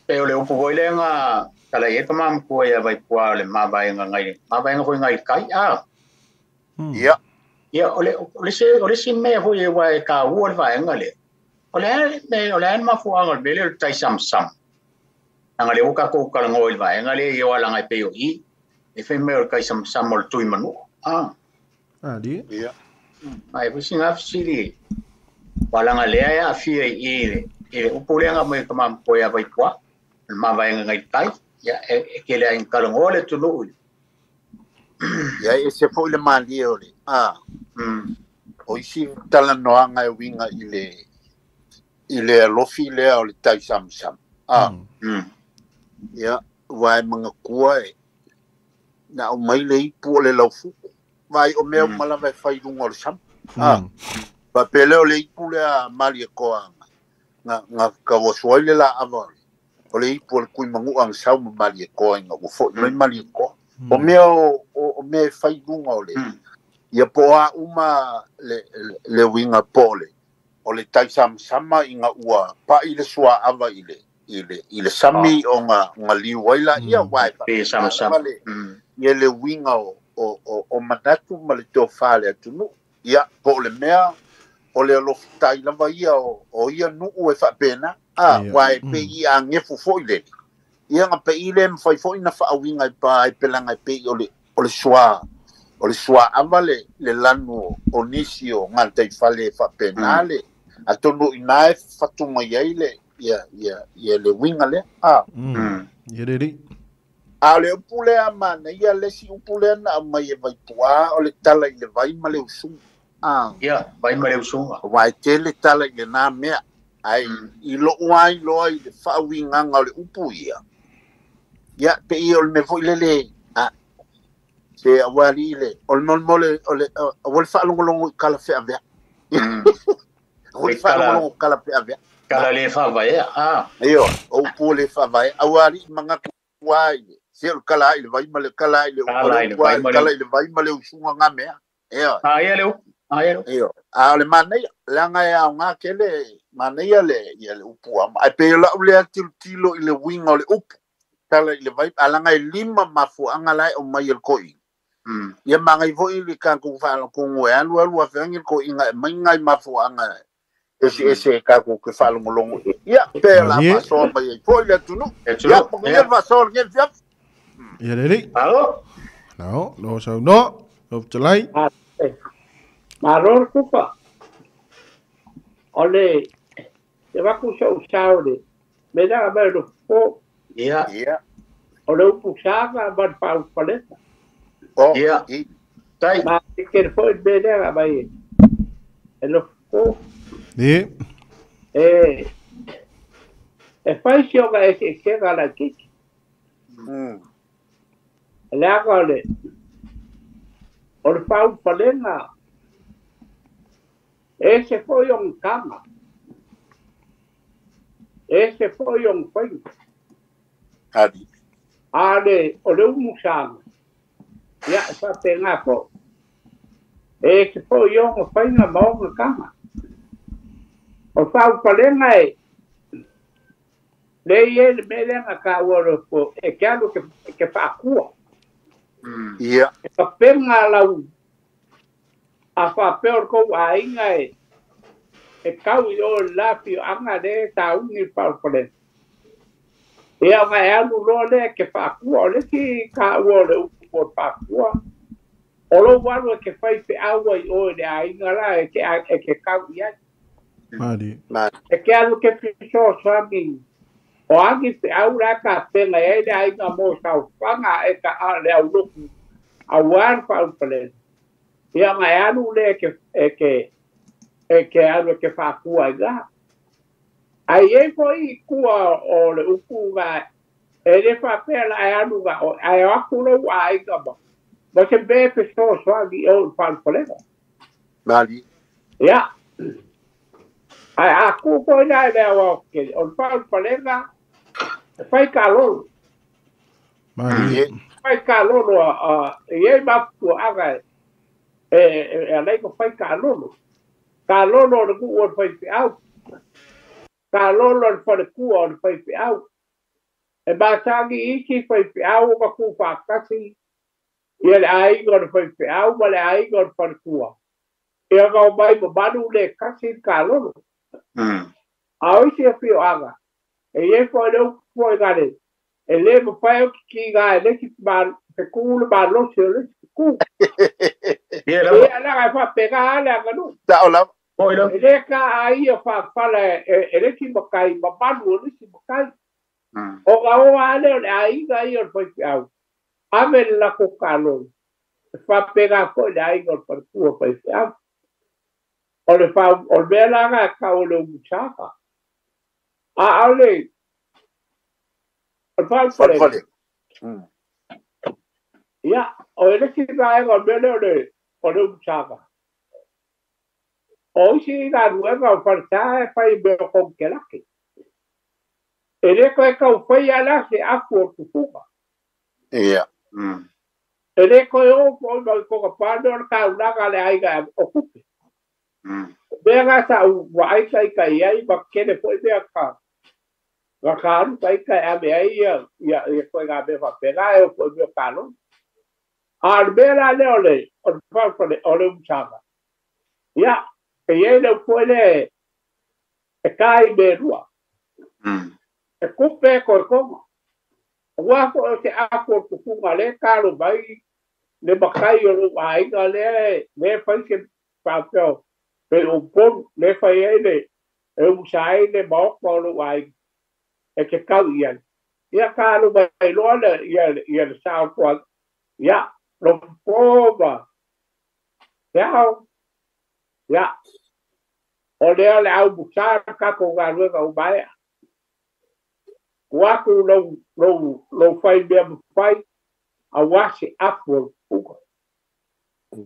Speaker 1: E o le upu foi lea nga kala ia ka mamakua ia vaipua o le mavaega ngai. Mavaega foi ngai kai.
Speaker 3: Ia.
Speaker 1: Ia o le si mea foi e wa e ka ua le vaega le. O le me o le an mafuanga o le mele o le tai samsam. Nanga le uka ko kalango i le vaega le ia wala ngai pe o i. E fai mea o le kai samsam o le tui manu.
Speaker 2: Ali.
Speaker 3: Ia.
Speaker 1: Ai foi singa fisili. Walanga lea ia afia i le upu lea nga mai ka mamakua ia vaipua. Le mavaega ngai tai. Ia e kele ai kalango le tunu.
Speaker 3: Ia e se foi le malie o le. O isi talanoaga e uiga i le alofi lea o le tai samsam. Ia, ua e manatua e na aumai le ipu o le laufu'u. Vai o mea uma lava e fai luga o le sama. Faapea lea o le ipu lea Malietoa ga tauaso ai le laava o le ipu o le tuimanu'a ga sau ma Malietoa ina ua fo'i mai Malietoa. O mea o mea e fai luga o le ia po o a uma le uiga po o le taisamasama ina ua pa'i le suaava i le sami o ga liu ai laia uae
Speaker 1: Pe samsam.
Speaker 3: Le ia le uiga o manatu ma le tofā le atunuu. Ia po o le mea o le alofitai lava ia o ia nuu e faapena uae pei ia agefu fo'i lele ia ga pei le mafai fo'i na faauiga i pa ai pelaga e pei o le sua o le suaava le lanu o nisi o gataifale e faapena le atonu ina e fatu mai ai le ia ia ia le uiga lea.
Speaker 2: Ia le li.
Speaker 3: A o le upu lea manaia le isi upu lea na aumai e Vaipuā o le tala i le vai ma le usuga.
Speaker 1: Ia, vai ma le usuga.
Speaker 3: Ua e tele tala i lenā mea. Ai i lo'u ai loa i le faauigaga o le upu ia. Ia pei o le mea foi lele a se auali le o le molemole o le o le faalogologo i kala feavea. O le faalogologo kala feavea.
Speaker 1: Kala le faavaea.
Speaker 3: Io, o upu le faavae auali manatu ai se o le kala i le vai ma le kala i le
Speaker 1: Kala i le vai ma le
Speaker 3: kala i le vai ma le usuga ngā mea. Io.
Speaker 1: Ia le upu. Ia le upu.
Speaker 3: Io. A o le manaia, leaga e aogā tele manaia le ia le upu ama. Ai pe lau lea tilotilo i le uiga o le upu. Tala i le vai, a laga e lima mafuaaga la e o mai e le koʻiga. Ia magai foi le tatou faalogologo e alu alu afeagi le koʻiga e mai ngai mafuaaga ese ese e tatou te faalogologo. Ia, pe la faasoa mai ai foi le atunuu. Ia, manuia le faasoa o lenei afiafi.
Speaker 2: Ia le li.
Speaker 1: Alo.
Speaker 2: No, lo sau no. Lo talai.
Speaker 4: Malo le kupa. O le te vaku sa usao le me la mai lo po.
Speaker 1: Ia.
Speaker 3: Ia.
Speaker 4: O le upu saga ma le faaulufalega.
Speaker 3: Oh,
Speaker 1: Ia. Tai.
Speaker 4: Ma ke foi le mea mai e lofo.
Speaker 2: Ie.
Speaker 4: E e fai si o e se se ga la kiki. Le aga le o le faaulufalega e se foi o kama. E se foi o fai.
Speaker 3: Ali.
Speaker 4: Ale o le umusaga. Ia sa te ngā po. E se foi o fai na ma o kama. O faaulufalega e le ie le mea lea na taua o le po e ke alu ke faakua.
Speaker 3: Ia.
Speaker 4: E papenga lau a faapea o le kou aiga e e kau i o le lafi o anga le taungi le faaulufalega. Ia ona e alu loa lea ke faakua o le isi taua o le upu o le faakua. O lou alu e ke fai feau ai oe le aiga la e ke kau i ai.
Speaker 2: Mali.
Speaker 4: E ke alu ke fesoasoani o agi feau la ka penga e le aiga mo saofaga e ka a le auloku auā le faaulufalega. Ia ona e alu lea e ke alu e ke faakua ai la. Ai e foi i kua o le upu ga e le faapea la e alu ga o ai o aku lou aiga ma. Ma se mea fesoasoani o le faaulufalega.
Speaker 3: Mali.
Speaker 4: Ia. Ai a ku foi la le au ke o le faaulufalega e fai kalolo.
Speaker 2: Mali.
Speaker 4: Fai kalolo a e ma aga e e alai ko fai kalolo. Kalolo le ku o fai feau. Kalolo le fale ku o fai feau. E masagi isi fai feau ka ku whakasi. Ia le aiga o le fai feau ma le aiga o le fale kua. Ia ka o mai mamalu le kasi kalolo. A o isi e whio aga. E ie fo le upu fo i gare. E le mawhai o ki ngā e le ki te kū le malosi o le ki kū.
Speaker 1: Ia
Speaker 4: lava. Ia langa e whapega ale anga nu.
Speaker 3: Ta o lava.
Speaker 4: E le ka a ia whawhala e le ki makai, mamalu o le ki makai. O ka o ale o le aiga ia o le whaiwhiau. Ame le lako kalolo. E whapega fo le aiga o le wharekua whaiwhiau. O le whau, o le mea langa e kau o le umuchaka. A ole, o le whaufale. Ia, o le ki vaega o mea lea o le umuchaka. O isi ngā ruega o wharetaa e whai mea o kongkelake. E le koe kau whai ala se afu o tufuga.
Speaker 3: Ia.
Speaker 4: E le koe o fo mai koka pāne o le kaulaga le aiga o kupe. Mea ngā sa ua aika i kai ai ma kene foi mea ka. Ngā kāru kai kai a mea ia ia koe ngā mea whapega e o koe mea kālo. A le mea la lea o le o le whaufale o le umusaga. Ia, e iei le upoe le e kai me rua. E kupe e koe konga. O wā fo o te afu o tufunga le kālo mai le makai o le aiga le le whai se whapeo. Pe o ponu le whai e le e umusa ai le maoka o le aiga. E ke kau ia. Ia kālo mai loa le ia le sao toa. Ia, lo pōma. Te ao. Ia. O lea le au musa kako ngā ruega o maea. Kuaku lou whai mea mwhai a wase afu o puka.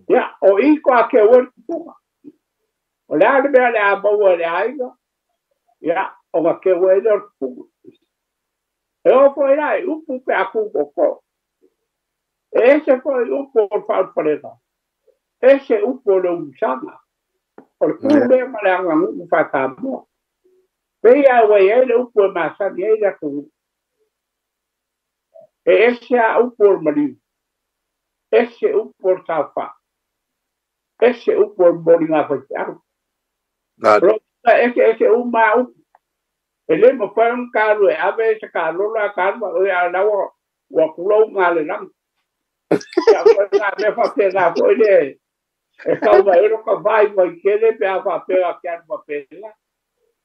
Speaker 4: Ia, o iko a ke ua puka. O lea le mea le a maua le aiga. Ia, o ngā ke ua ele o puka. E o foi lai, upu pe aku koko. E ese foi upu o le whaulfalega. Ese upu o le umusaga. O le kū lea ma le anga nguu whatamua. Pei a wai ai le upu e masani ai le aku. E ese a upu o le maliu. Ese upu o le tauwha. Ese upu o le moli ngā whai. Ese ese uma upu. E le mawhai un kāru e ave se kālolo a kāru o ia lawa wa kula ngā le lang. Ia koe ngā mea whapea foi le e kau mai ero ka vai mai kele pe a whapea ki anu whapea.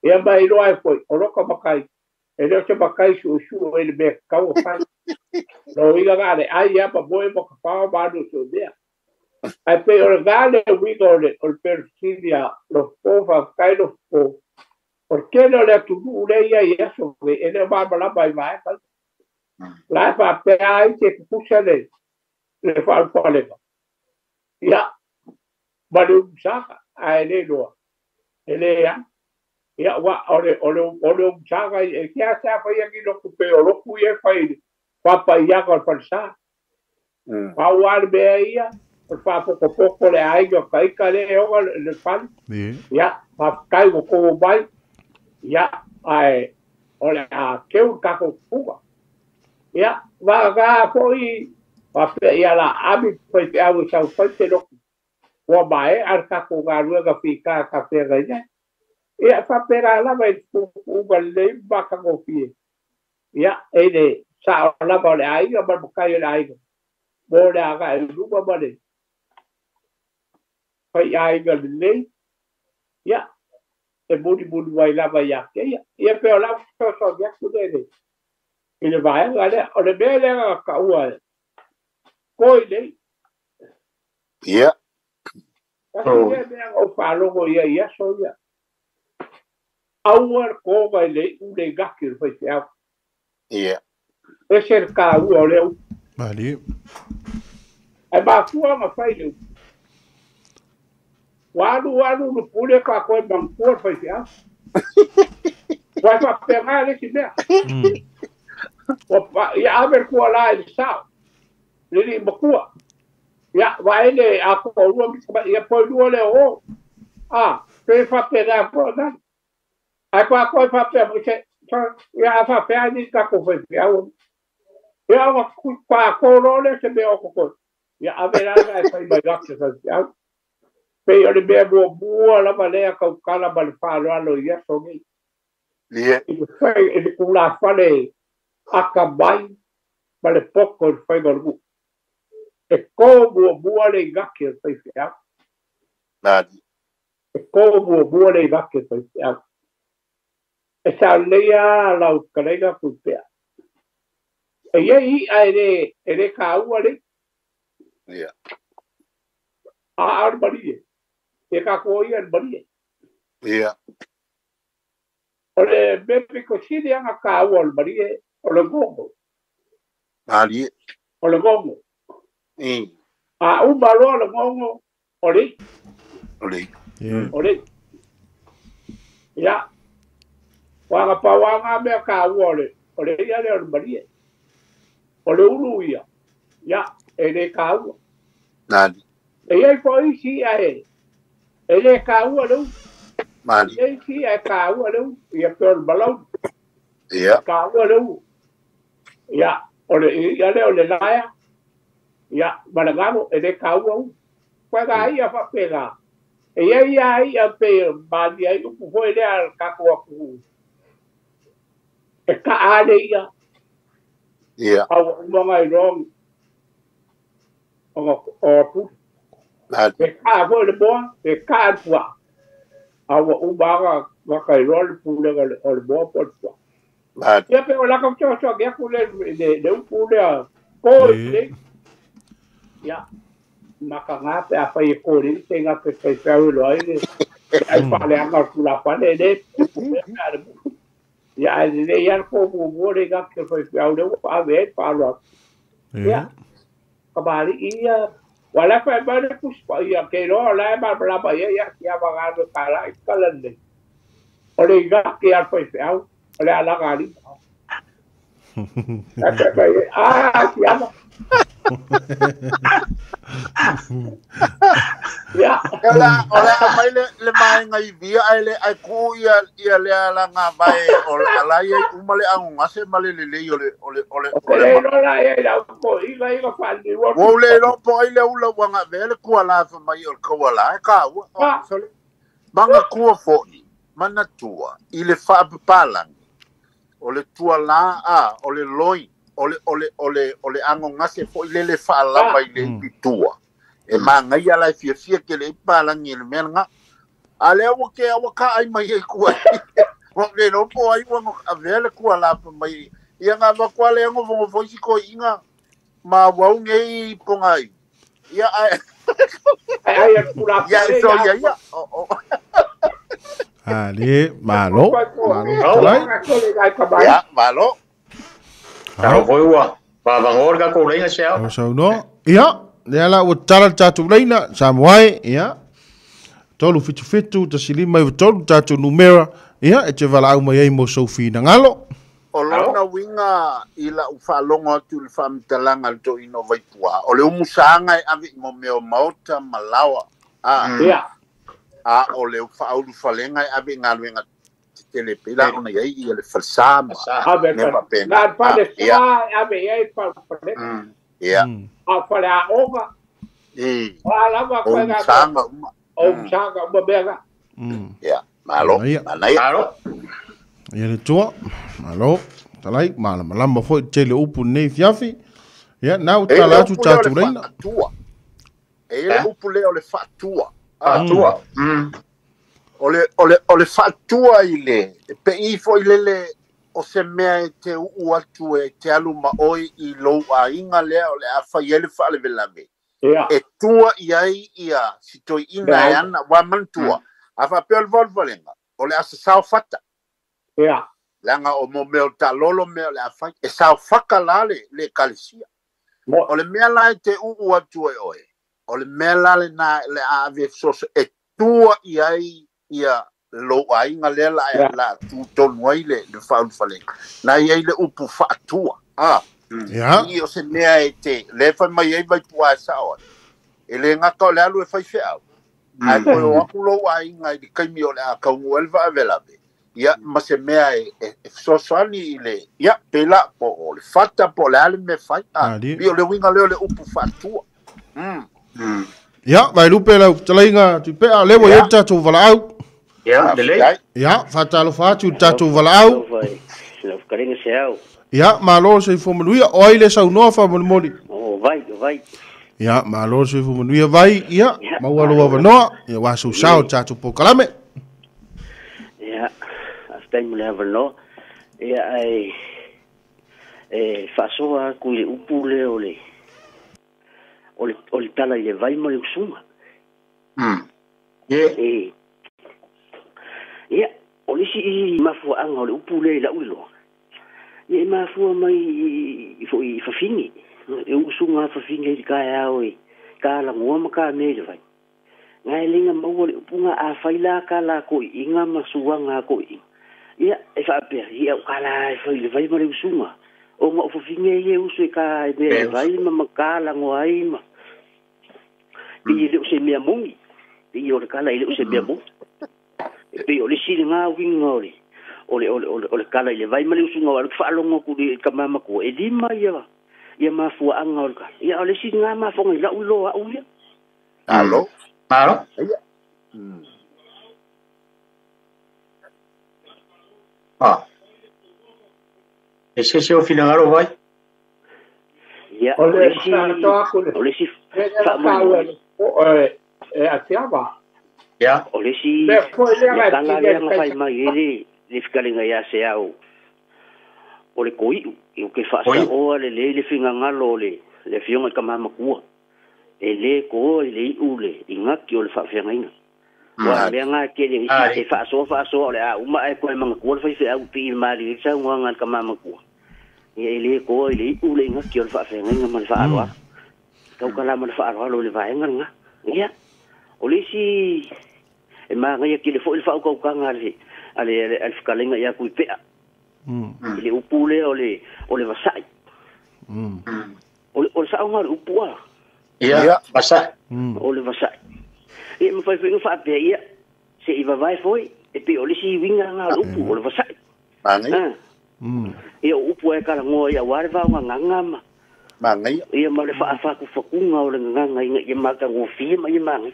Speaker 4: Ia mai roa e foi, o roka makai. E leo se makai su e le mea kau fai. Lo iga ga le ai ya pa boe mo ka pao ba no so mea. Ai pe o le vale wigo le o le persilia lo po fa kai lo po. Porque no le atu le ia ia so e le ba ba la bai mai ka. La fa pe ai te kusa le le fa fa le. Ia ba le sa ai le lo. Ele ya. Ia wa ore ore ore saga e kia sa fa ia ki lo ku pe o lo ku e fa i papa ia ko fa sa. Pa wa le be ia fa poco poco le ai go kai ka le o le fa. Ia pa kai go ko bai. Ia ai ole a ke u ka ko fuga. Ia va ga foi pa pe ia la abi foi pe au sa foi te lo. Wa bai ar ka ko ga lu ga fi ka ka pe ga ia. Ia fa pera la vai u ga le ba ka go fi. Ia e le sa la ba le ai ga ba ka le ai. Bo le ga lu ba ba le. Foi ai ga le. Ia e budi budi vai la vai ia ke ia. Ia pe la so so ia ku le le. I le vai ga le o le be le ga ka ua. Koi le.
Speaker 3: Ia.
Speaker 4: Oh. O fa logo ia ia so ia. Aua ko vai le u le gaki foi te au.
Speaker 3: Ia.
Speaker 4: Ese el ka ua le u.
Speaker 2: Mali.
Speaker 4: E ba fua ma fai le. Walu walu no pule ka ko bang ko fai te au. Vai fa pegar le ki mea. O pa ia aver ko la i sa. Le li makua. Ia vai le a ko ua ia po lu le o. Ah, pe fa pegar ko na. Ai kwa ko fa pe mo se ia fa pe ani ka ko foi pe au. Ia wa ku kwa ko ro le se be o ko. Ia avera ga e fai mai ga se au. Pe o le be bo bua la ba le ka kala ba le fa lo alo ia so ni.
Speaker 3: Ia.
Speaker 4: I fai e ku la fa le akabai ba le poko fai go. E ko bo bua le ga ke fai fe au.
Speaker 3: Nadi.
Speaker 4: E ko bo bua le ga ke fai fe au. E sa leia lau kalega kupea. E ia i a ere ka ua le.
Speaker 3: Ia.
Speaker 4: A ar marie. E ka ko ia el marie.
Speaker 3: Ia.
Speaker 4: O le bepe ko sili anga ka ua el marie o le gongo.
Speaker 3: Ali.
Speaker 4: O le gongo.
Speaker 3: I.
Speaker 4: A umalo le gongo o le.
Speaker 3: O le.
Speaker 4: O le. Ia. Wanga pa wanga mea ka ua ole, ole ia le ole marie. Ole ulu ia, ia, e le ka ua.
Speaker 3: Nani.
Speaker 4: E ia i po isi ia e, e le ka ua le u.
Speaker 3: Mani.
Speaker 4: E isi ia e ka ua le u, ia pe ole malau.
Speaker 3: Ia.
Speaker 4: Ka ua le u. Ia, ole ia le ole laia. Ia, malangamo, e le ka ua u. Kwa ka ia fa pega. E ia ia ia pe mani ai upu foi le al kako aku. E ka ale ia.
Speaker 3: Ia.
Speaker 4: Au uanga i rong. O o pu. E ka foi le boa, e ka pua. Au uanga waka i rong pu le o le boa po pua. Ia pe o la ka cho cho ke ku le le upu le ko le. Ia. Maka ngā pe a whai e kore, te ngā pe whai whai lo ai le. Ai whale anga ku la whale le. Ia ai le ia ko mo le ga ke whai whai le a ve pa lo. Ia. Ka bali ia wala whai mai le kuspa ia ke lo la ma bla ba ia ia kia wa ga ka la ka le. O le ga ke a whai whai o le ala ga li. Ah, kia Ya.
Speaker 3: Ola, ola mai le mai ngai via ai le ai ku ia ia le ala nga vai o ala ia uma le ango ngase male le le ole ole ole
Speaker 4: ole no la ia la ko iga iga fa ni wo.
Speaker 3: Wo le lo po ai le ula wanga vele ku ala fa mai o ko ala ka wa. Manga ku fo i mana tua i le fa palang. O le tua la a o le loi ole ole ole ole ango ngase fo i le fa ala mai le pitua. E manga ia la fia fia ke le palangi le menga. Ale o ke o ka ai mai e ku. Wa le lo po ai ua avea le kualapa mai. Ia ngā wakua le ngo vongo voisi ko inga ma wau nei pongai. Ia ai.
Speaker 4: Ai ai kula.
Speaker 3: Ia so ia ia. O.
Speaker 2: Ali, malo. Malo.
Speaker 3: Ia, malo.
Speaker 1: Talo foi ua. Pavangor ka ko leinga se au.
Speaker 2: So no. Ia, le ala ua tala tatu leina Samoa, ia. Tolu fitu fitu tasilima i tolu tatu numera. Ia, e te vala au mai ai mo Sophie Nangalo.
Speaker 3: O lona winga i la uwhaalongo atu le whaamitalanga le to ino vaipua. O le umusaanga e ave i mo meo maota malawa.
Speaker 4: Ia.
Speaker 3: A o le whaaulu whalenga e ave i ngā luenga te tele pela ona iai i le falsama.
Speaker 4: Ave nā pale sa ave iai whalenga.
Speaker 3: Ia.
Speaker 4: A whale a onga.
Speaker 3: E.
Speaker 4: O lava
Speaker 3: O umusaanga uma.
Speaker 4: O umusaanga uma mea.
Speaker 3: Ia. Malo. Manaia.
Speaker 1: Malo.
Speaker 2: Ia le tua, malo, talai, malamalama foi tele upu nei fiafi. Ia, nau tala atu tātou leina.
Speaker 3: E le upu lea o le faatua.
Speaker 1: Faatua.
Speaker 3: O le faatua i le, e pei foi lele o se mea e te uu atu e te alu ma oi i lou aiga lea o le a fai ai le faalavelave. E tua i ai ia sitoiina e ana, wa manatua. A faapea o le valuvalega, o le asa sao fata.
Speaker 4: Ia.
Speaker 3: Langa o mo meo ta lolo meo le afai. E sao whaka la le kalesia. O le mea la e te uu atu e oe. O le mea la le na le ave soso e tua i ai ia lo ainga lea la la tu tonu ai le whauluwhalenga. Na i ai le upu whaatua.
Speaker 2: Ia.
Speaker 3: I o se mea e te le whai mai ai vai pua e sao. E le ngaka o le alu e whai wheau. Ai koe o aku lo ainga i le kaimi o le a kaungu elva avelabe. Ia, ma se mea e fesoasoani i le, ia, pela, po o le fata, po o le ale me fai. I o le winga leo le upu faatua.
Speaker 2: Ia, vai lupe lau talaiga tupea, lewa ia tātou valaau.
Speaker 1: Ia, lelei.
Speaker 2: Ia, whātalofa atu tātou valaau.
Speaker 5: Lau whakarenga se au.
Speaker 2: Ia, malo se ifo manuia, o ai le saunoa whamolimoli.
Speaker 5: O, vai, o vai.
Speaker 2: Ia, malo se ifo manuia vai, ia, maua loa vanoa, ia wasu sao tātou pōkalame.
Speaker 5: Ia. Taimi le avanoa ia ai e faasoa aku i le upu lea o le tala i le vai ma le usuga. Ia o le isi i mafuaaga o le upu lea i lau iloa ia e mafua mai i foi i fafine e usuga fafine i le kaeao e kalagoa ma kamea i le vai gae lega maua le upuga a fai la ka lakoiiga ma suaga koiiga. Ia, e whaapea, ia o kala e whai le vai ma le usunga. O ngā uwhawhinge i e usu e ka e mea le vai ma makala ngoa ai ma. Pei le use mea mongi. Pei o le kala i le use mea mongi. Pei o le sili ngā winga o le kala i le vai ma le usunga o le whaalongo ku le kamama kua. E lima ia mafua anga o le kala. Ia o le sili ngā mafonga i lau loa au ia.
Speaker 3: Alo.
Speaker 1: Alo. E se se o finangaro vai?
Speaker 5: Ia, o le si... O le si...
Speaker 4: E atiava.
Speaker 1: Ia.
Speaker 5: O le si... Le kala lea nga whai mai e le whikalinga ia se au. O le koiu. I o ke whaasa oa le le fingangalo o le fionga i ka mamakua. E le koa i le iu le i ngaki o le whaafeangaina. Wa mea ngā kere e whaasoa o le a uma e koe manga kua le whai au pi i maari e sau ngā ka mama kua. Ia e le koa i le iu le ngaki o le whaafeangaina ma le whaaloa. Kau ka la ma le whaaloa lo le vaenga ngā. Ia, o le isi e maa ngai ki le fo i le whaaukaukanga a le whakalenga ia kui pea. I le upu le o le vasai. O le sao ngā le upu a.
Speaker 1: Ia, vasai.
Speaker 5: O le vasai. Ia ma whai whainga whaapea ia, se i vavai foi, e pe o le si winga ngā le upu, o le vasai.
Speaker 3: Mangai.
Speaker 5: Ia o upu e kala ngoa ia ware vau ngā ngā ma.
Speaker 3: Mangai.
Speaker 5: Ia ma le whaafaku whakunga o le ngā inga ia maka ngofia ma ia mangai.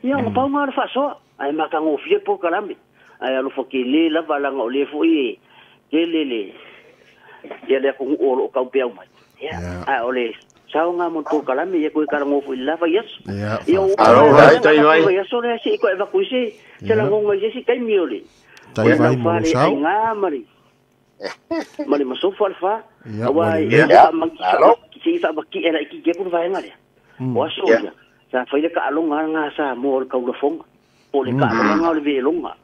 Speaker 5: Ia o pau ngā le whaasoa, ai maka ngofia po kalame. Ai alofa ke le lava langa o le foi e, ke le le, ia le ako o lo kau peau mai. Ia, ai o le... Sao ngā mon tō kalame, ia koe kara ngōfu i lava iaso. Ia o
Speaker 1: Alo, vai, tai vai.
Speaker 5: Iaso le se i koe vaku se, se la ngonga i se kaimi o le.
Speaker 2: Tai vai mo lo sao.
Speaker 5: Ma le masofa le fa. Aua e se i faamaki e laʻitiiti aku le vaega lea. O aso ia sa fai le kaaloga ga sa mo o le kaulafoga po o le kaalogaga o le veloga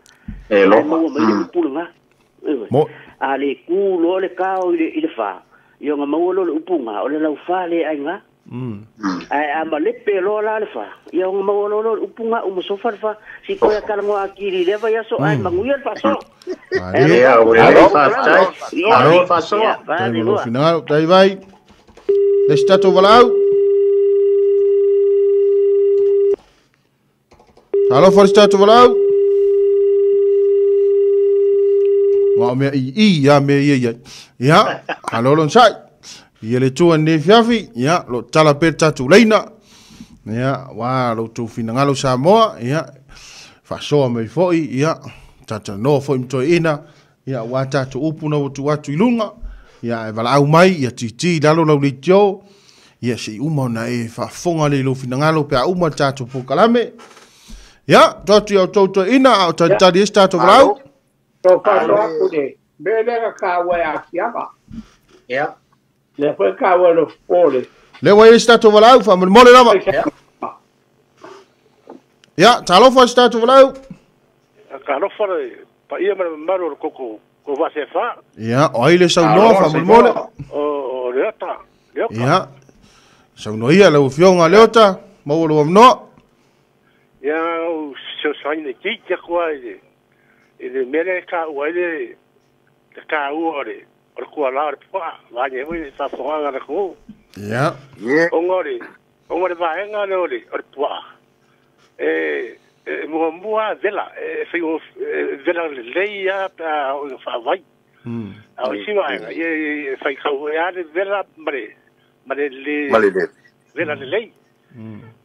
Speaker 5: ae maua mai le upu lagā. A le kū loa le kao i le fā ia ona maua loa le upuga o le laufā lē aigā. Ae a malepe loa la le fā ia ona maua loa le upuga uma sofa le fā si koe akalagoa akili i lea vaiaso ae maguia le faasoa.
Speaker 1: Ia ua lelei faafetai. Malo faasoa.
Speaker 2: Tai mo lou finagalo tai vai. Le se tatou valaau. Talofa le se tatou valaau. Ngā o mea i i ia mea ia ia. Ia, alo lon sai. Ia le tua nei fiafi, ia, lo tala pe tatou leina. Ia, wā lo tou finagalo Samoa, ia, faasoa mai foi, ia, tatalanoa foi ma toeaina, ia, aua tatou upu na ua tuu atu i luga, ia, ae valaau mai, ia titi i lalo lau leitio, ia, se i uma ona e faafofoga lea i lou finagalo pe a uma le tatou polokalame. Ia, tuu atu i a outou toeaina, a o talitali ai se tatou valaau.
Speaker 4: So faasoa atu le mea lea na taua e Asiaga.
Speaker 1: Ia.
Speaker 4: Lea foi taua e Lofo le.
Speaker 2: Lea ua i ai se tatou valaau, faamolemole lava. Ia, talofa i se tatou valaau.
Speaker 6: Talofa le paia ma le mamalu o le koko ko Vaasefa.
Speaker 2: Ia, o ai le saunoa faamolemole?
Speaker 6: O Leota. Leota.
Speaker 2: Ia, saunoa ia lau Afioga Leota, maua lou avanoa.
Speaker 6: Ia, o fesoasoani le titi atu ai i le mea lea e taua ai le taua o le tuala o le puaa, vaeane foi le faafofogaga a le atunuu.
Speaker 2: Ia.
Speaker 6: Ona o le vaega lea o le puaa, e muamua lava vela, e vela lelei lava pe a oo ina faavai. A o isi vaega, e faitau foi lava le vela ma le le vela lelei.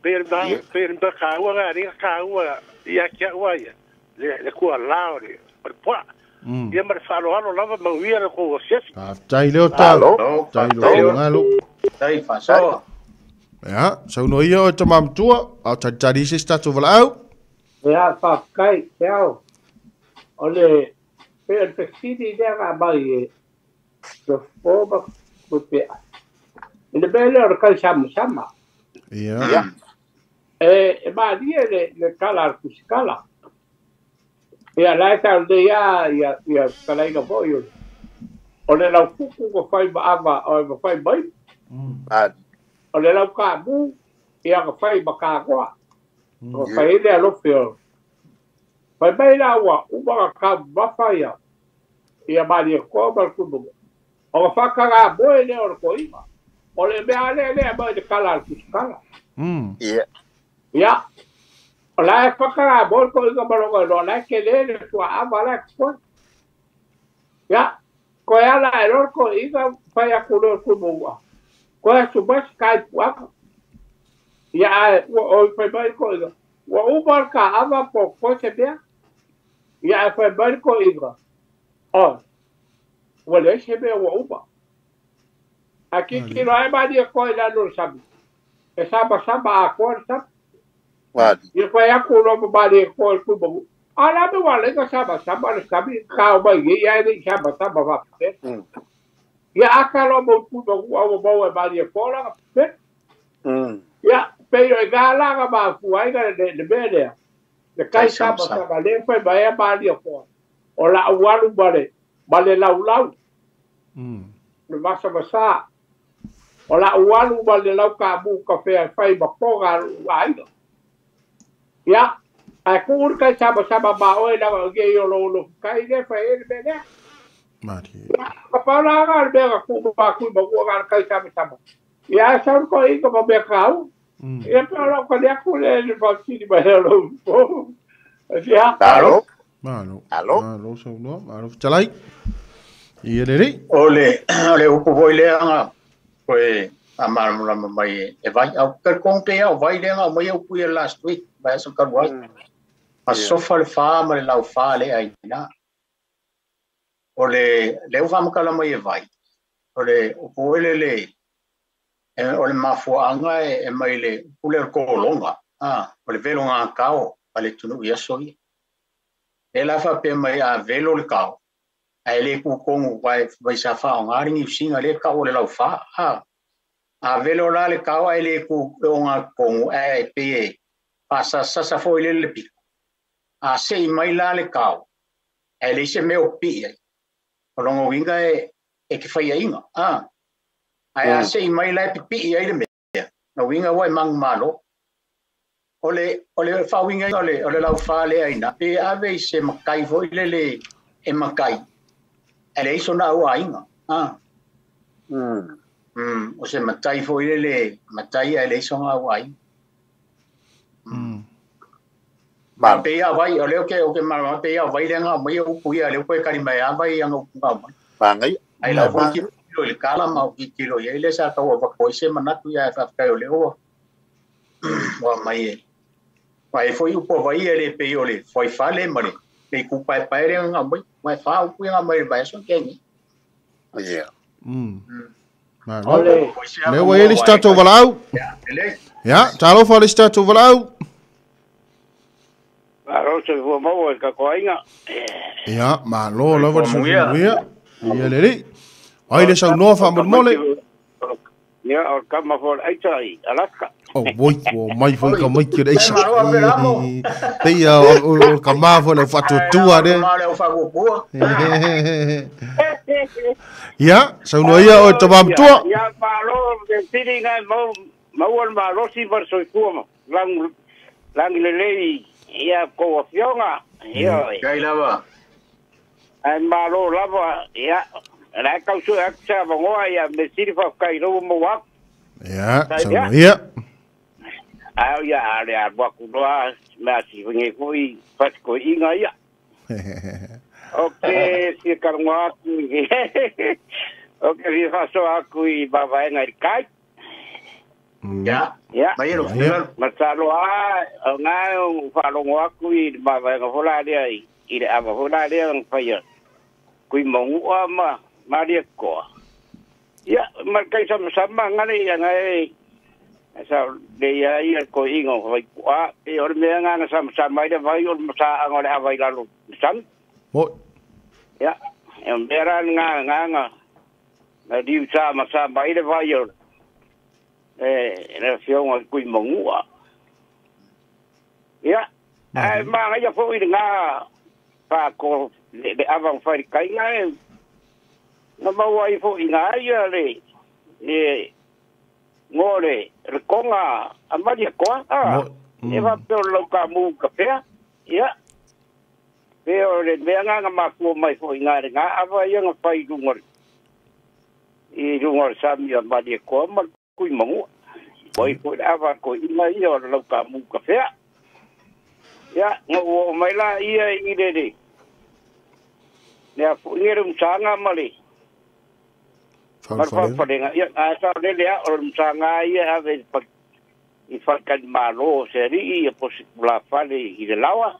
Speaker 6: Pei o le mea taua lena, lea na taua ia te au lava ia, le tuala o le puaa. Ia ma le faaaloalo lava, manuia le tou asiasi.
Speaker 2: Faafetai Leota. Faafetai i lou finagalo.
Speaker 1: Faafetai faasoa.
Speaker 2: Ia, saunoa ia oe tama matua, a o talitali ai se isi tatou valaau.
Speaker 4: Ia, faafetai, te ao. O le, pei o le fesili lea na aumai e Lofo ma Tuipe'a. I le mea lea o le kai samasama.
Speaker 2: Ia.
Speaker 4: E malie le tala a le tusitala. Ia, la e tau nei lava ia fetalaiga foi o le laukuku ua fai ma ava o ma fai ma ipu. O le laukamu, ia na fai ma kagoa. Ua fai ai le alofi o. Fai mai la ua uma na taumamafa ia ia Malietoa ma le Tuimaua. O na faatagamoe lea o le toeaina. O le mea lea lea e aumai i le tala a le tusitala. Ia, o la e faatagamoe le toeaina ma lona iloa, o la e tele le tuaava la e totoe. Ia, toe ala ae loa le toeaina fai atu loa i le Tuimaua, toe atu mai se taipuaga. Ia, ae ua oi fai mai le toeaina, ua uma le taava po o totoe se mea. Ia, ae fai mai le toeaina, oi, ua leai se mea ua uma. Ae tilotilo ae Malietoa i lalo o le sami, e samasama atoa le sami. Ia fai atu loa ma Malietoa i le Tuimaua, a o le a mea ua ala ai ona samasama le sami, tao mai nei ae le i samasama faapea. Ia ata loa ma Tuimaua ua maua e Malietoa lana pepelo. Ia, pei o i ina la na mafua ai le mea lea, le kai samasama lea fai mai ai Malietoa, o lau alu ma le laulau, le vasamasa, o lau alu ma le laukamu kafea e fai ma poga a lou aiga. Ia, ae tuu le kai samasama ma oe laga o ia i o lou lofukai lea e fai ai le mea lea. Ia, ka pau la aga o le mea na tuu ma Tuimaua na o le kai samasama. Ia, ae sau le toeaina ma mea taua. Ia, pe o lau tali atu lea i le faafesili mai a lou uso. Ia.
Speaker 3: Malo.
Speaker 2: Malo.
Speaker 3: Malo.
Speaker 2: Malo saunoa, malo fetalai. Ia lelei.
Speaker 1: O le upu foi lea na toe faamalamalama mai e Vai. Au talitonu pei lava o Vai lea na aumaia upu ia last week, vaiaso talu ai. Masofa le fa ma le laufa lea i ina. O le lea ua faamatala mai e Vai, o le upu foi lele, o le mafuaaga e mai le upu lea o le kologa, o le velo gatao a le atunuu i aso ia. E la faapea mai a velo le kao ae lē kukonu vai sa faaaogā le giusiga lea kau o le laufā a a velo la le kao ae lē ku oga totonu ae pei e faasasasa foʻi lele le pito a seʻi mai la le kao ae leai se mea o pipii ai o loga uiga e te faiaʻiga a ae a seʻi mai la e pipii ai le mea na uiga ua e magumālō o le faauiga o le laufā lea ina pe ave i se matai foʻi lele e matai ae leai sona auaiga a o se matai foʻi lele matai ae leai sona auaiga ma pe ia vai o leo ke o ke ma pe ia vai le nga mai upu ia le ko e kali mai a vai anga upu nga mai
Speaker 3: mangai
Speaker 1: ai la fo ki lo le kala ma ki kilo ia ile sa ka wa ko se manatu ia fa ka o le o wa mai e vai foi upu vai ele pe o le foi fale ma le pe ku pai pai le nga mai mai fa upu nga mai vai so ke ni
Speaker 3: yeah
Speaker 2: ma le wa ele sta to valau ya talo fa le sta to valau
Speaker 4: Malo se fua maua ka koainga.
Speaker 2: Ia, malo lava le soifua ia le alii. Ai le saunoa faamolemole.
Speaker 4: Ia, o le kama foi le aisa i Alaska.
Speaker 2: O oi, ua mai foi ka maiki o le aisa. Peia o le kamā foi le aufaatuatua lea.
Speaker 1: Kamā le aufaatuatua.
Speaker 2: Ia, saunoa ia oe tamā matua.
Speaker 4: Ia, malo le filiga e maua le malosi ma le soifua ma lagi lelei ia kou afioga ia
Speaker 1: kai lava
Speaker 4: ai malo lava ia la kau su aku sa vangoa ia me siri faafetai lou mo aku
Speaker 2: ia saunoa ia
Speaker 4: ai ia ale a waku loa mea sifage foʻi fasikoiʻiga ia o ke fia kalogoa aku o ke fia faasoa aku i mavaega i le kai
Speaker 1: Ya,
Speaker 4: ya.
Speaker 1: Mai ro.
Speaker 4: Masalo a o ngai o faalogo aku i le mavaega fola lea i le ava fola lea na faia kui maguʻa ma malia koa. Ia, ma le kaisamasama gale ia gae sa le ia ia koiʻiga o faipuʻā pe o le mea ga na samasama ai le vai o le masaaga o le ava i lalo sami.
Speaker 2: Mo.
Speaker 4: Ia, e mea la ga ga ga na liu sa masama ai le vai o le afioga i kui maguʻa. Ia, ae magaia foʻi le gā faako le ava ma falikaiga e na maua ai foʻi gā ia le go le koga a malia koa a e faapea o le laukamū kafea. Ia, pe o le mea ga na mafua mai foʻi gā le gā ava ia na fai luga i luga o le sami a malia koa ma kui maguʻa. Oi foi le ava koiʻiga ia o le laukamū kafea. Ia, na ua oo mai la ia i le le le afoʻiga le umasaga ma le ma le faafalega. Ia, ae saolele a o le umasaga ia ave i falekalimālō o se alii ia po se pulafale i le laoa.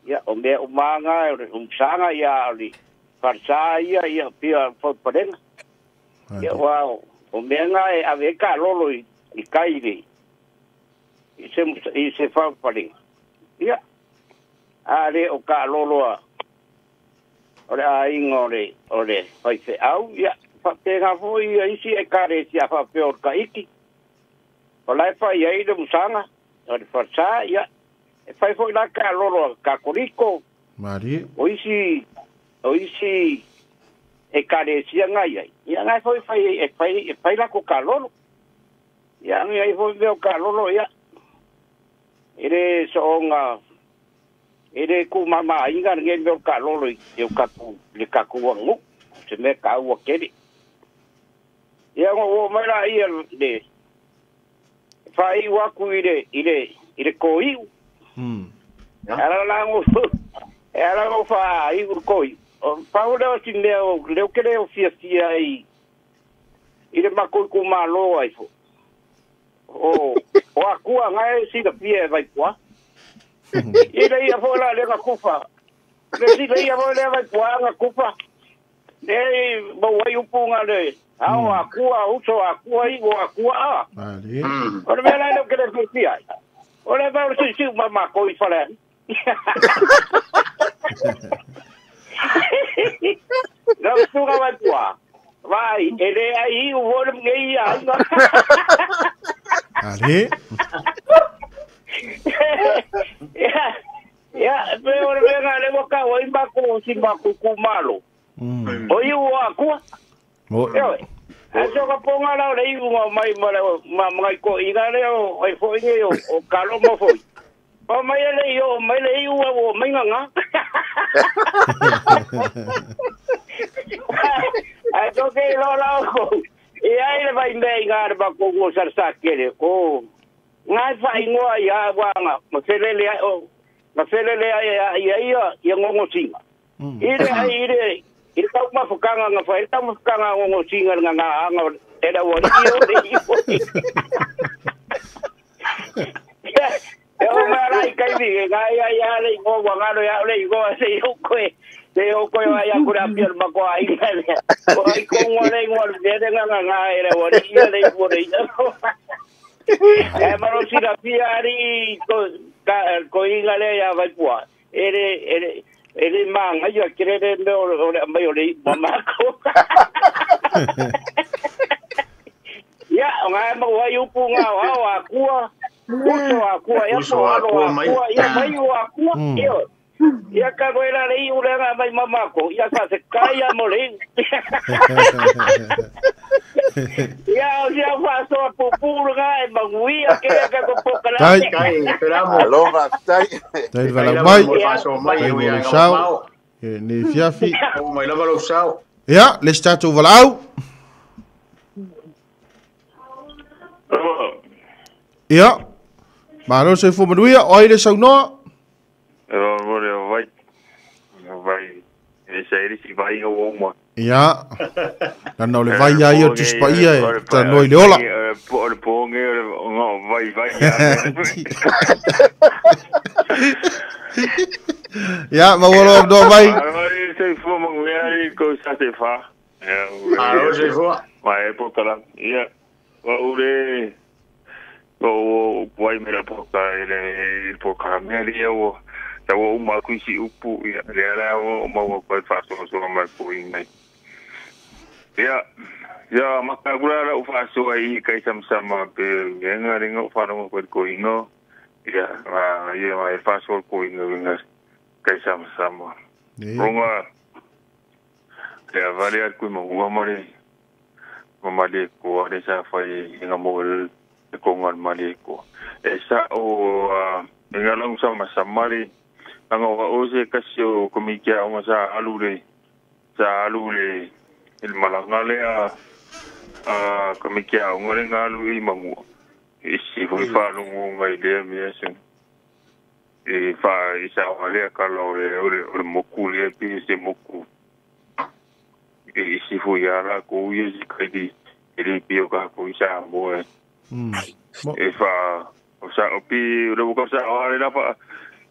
Speaker 4: Ia, o mea umaga o le umasaga ia o le falesā ia ia pia faupalega. Ia, ua o mea ngā e ave e ka lolo i kai le i se faupalega. Ia, a le o ka lolo a o le aiga o le faifeau. Ia, faapega foi ia isi e kalesia faapea o le kaiki. O la e fai ai le musaga o le falesā. Ia, e fai foi la ka lolo a kakoliko.
Speaker 2: Marie.
Speaker 4: O isi e kalesia ngai ai. Ia ngai foi fai e fai la ko kalolo. Ia ngai foi mea o kalolo ia. Ele soonga ele ku mama inga ngai mea o kalolo i o kaku le kaku wangu se me ka ua kele. Ia ngo o mai la ia le fai waku i le koiu. Ala la ngo ala ngo fa i koi. O paula o si mea o leo ke leo fia fia i le makoi ku malo ai fo. O akua ngai si la fia e vai pua. I le ia fo la le nga kufa. Le si le ia fo le vai pua nga kufa. Le mo wai upu nga le. Ao akua uso akua i o akua a.
Speaker 2: Ali.
Speaker 4: O le mea la leo ke le fia. O le vau si si ma makoi fale. Lau suga vai pua. Vai, ele aí o vou ngai ai.
Speaker 2: Ale.
Speaker 4: Ya, pero venga le boca oi ba ko si ba ku ku malo. Oi o aku. Aso ka ponga la le iu mai ma mai ko iga le o ai fo nge o kalo mo fo. O mai le yo mai le iu o mai nga. Aso ke lo la ko. E ai le vai me inga ba ko ko sarsa kele o. Ngai fa ingoa ia wanga ma felele o ma felele ia ia ia ia ngongo singa. Ire ai ire ire tau mafukanga nga fa tau mafukanga ngongo singa nga nga nga era woni yo le ipo. E o mara i kai vi nga ia ia le ngo wanga lo ya le ngo se yo ko se yo ko ya kura piel ma ko ai nga le. O ai ko ngo le ngo le nga nga nga era woni yo le ipo le. E maro si la piari ko ko inga le ya vai pua. Ere ere ere manga yo crere me o mai o le mamako. Ya nga ma wa yupu nga wa akua. Uso akua ya po akua ya mai o akua. Yo. Ya ka voy la le ule nga mai mamako. Ya sa se kaya mole. Ya o sea faso pupuru nga e manguia ke ka ko pokala.
Speaker 1: Kai esperamos.
Speaker 3: Aloha tai.
Speaker 2: Tai vala mai. Tai sao. Ni fiafi.
Speaker 1: O mai lava lo sao.
Speaker 2: Ya, le stato valau. Ya. Malo se fu manuia, oi le saunoa.
Speaker 7: Vai. Vai. Ese eri si vai o uma.
Speaker 2: Ia, na le vai ia o tuspaia e ta noi le ola.
Speaker 7: Po le ponge o vai vai ia.
Speaker 2: Ia, ma wolo do vai.
Speaker 7: Vai se fu manguia ko sa se fa.
Speaker 1: Ah, se fu.
Speaker 7: Vai po kala. Ia. Wa ure o vai me la po ka ele po ka me ri o ta o ma ku si upu ia le la o ma o ko fa so so ma ku ingai. Ya, ya makagura la ufa so ai kai sam sama pe nga ringo fa no ko ko ingo. Ya, ma ye ma fa so ko ingo nga kai sam sama. Ronga ya vale ku mo wa mare. Mo male ko ale sa fa inga mo ko ngal male ko. Esa o nga lang sama samari anga o se kasio komikia o sa alule il malangale a komikia o ngore ngalu i mangu e si foi fa lungu ngai le mi ese e fa i sa wale ka lo le o moku le pi se moku e si foi ala ko ye si kai e pi o ka ko isa mo e e fa o sa o pi o ko sa o le la fa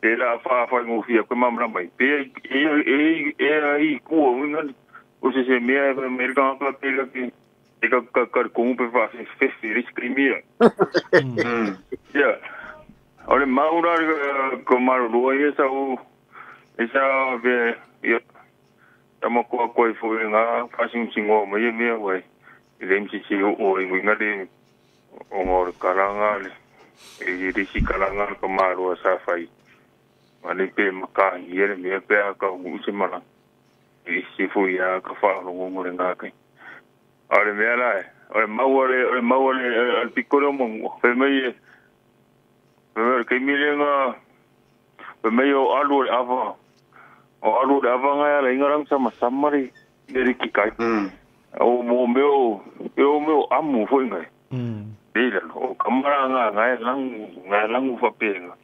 Speaker 7: e la fa fa ngufia ko mamra mai pe e ai ku ngan o se se me americano ka pe la ki e ka ka ko pe fa se fe riscrimia ya ore maura ko maru ro esa o esa ve ya tamo ko ko fo nga fa sin singo mo ye me we le msi o o nga le o ngor kalanga le e risi kalanga ko maru sa fai mane pe maka yere me pe ka u se mala e si fu ya ka fa lo ngore nga kai ore me ala ore mawale al piccolo mo pe me pe ke mi lenga pe me o alu ava o alu ava nga la ingarang sama samari eri ki kai o mo meo e o meo amu foi ngai Ila o kamara nga ngai langu fa penga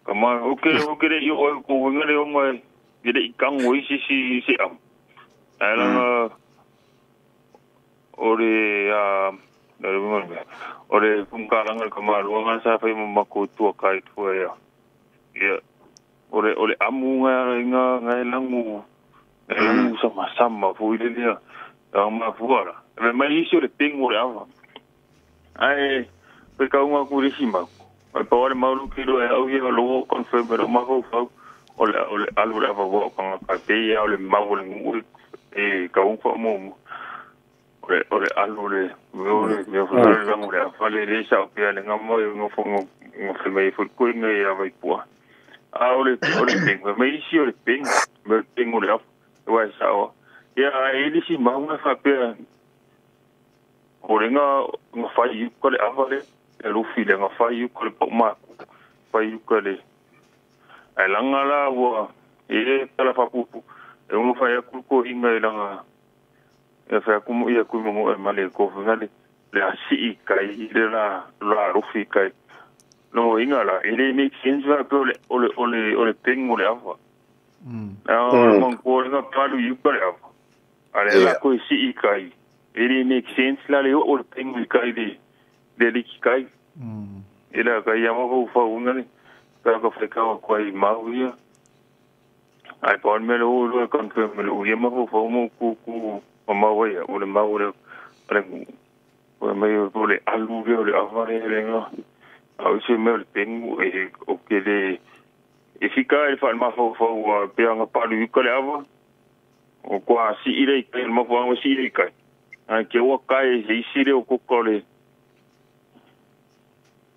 Speaker 7: kama o ke le yo ko nga le o ngai ile ikang o isi si si am ala ore a ore pungkalanga kama luanga sa fa mo makutua kai tua ya ya ore ore amu nga ngai langu sama sama fu ile dia ma fuara me mai isi ore pingu le ava ai pe kaunga ku risi ma ai pa ore maulu kilo e au ia lo confirm pero ma fau fau O le alu le ava ua o kanga ka pe ia o le mau o le ngu e ka ufa mo o le alu le o le mea fo le rango le afa le le sa o pea le ngamo e ngofo ngofo mai fo ko ngai ia vai pua. A o le peng mai isi o le peng me peng o le afa wa sa o ia e le si maunga fa pea o le nga fai yu ko le afa le lufi le nga fai yu ko le pa fai yu ko le ai langa la ua e tala fa pupu e unga fai aku ko inga i langa e fai aku mo ia kui mo e male ko fingale le asi kai le la lufi kai no inga la e le make sense va pe o le peng o le afa na mon ko nga palu yu ko le afa ale la ko si kai e le make sense la le o le peng kai le le kai e la kai ya mo fa unga le ka ka fai ka ko ai mau ia ai pon me lo lo confirm me lo ia mo fa mo ku ku mau ia o le mau le o me o le alu le o le avare le nga au se me le pengu e o ke le e fika e fa ma fa fa o pe nga palu ka le ava o kwa si ile kai ma fa o si ile kai ai ke o kai se isi le o ko le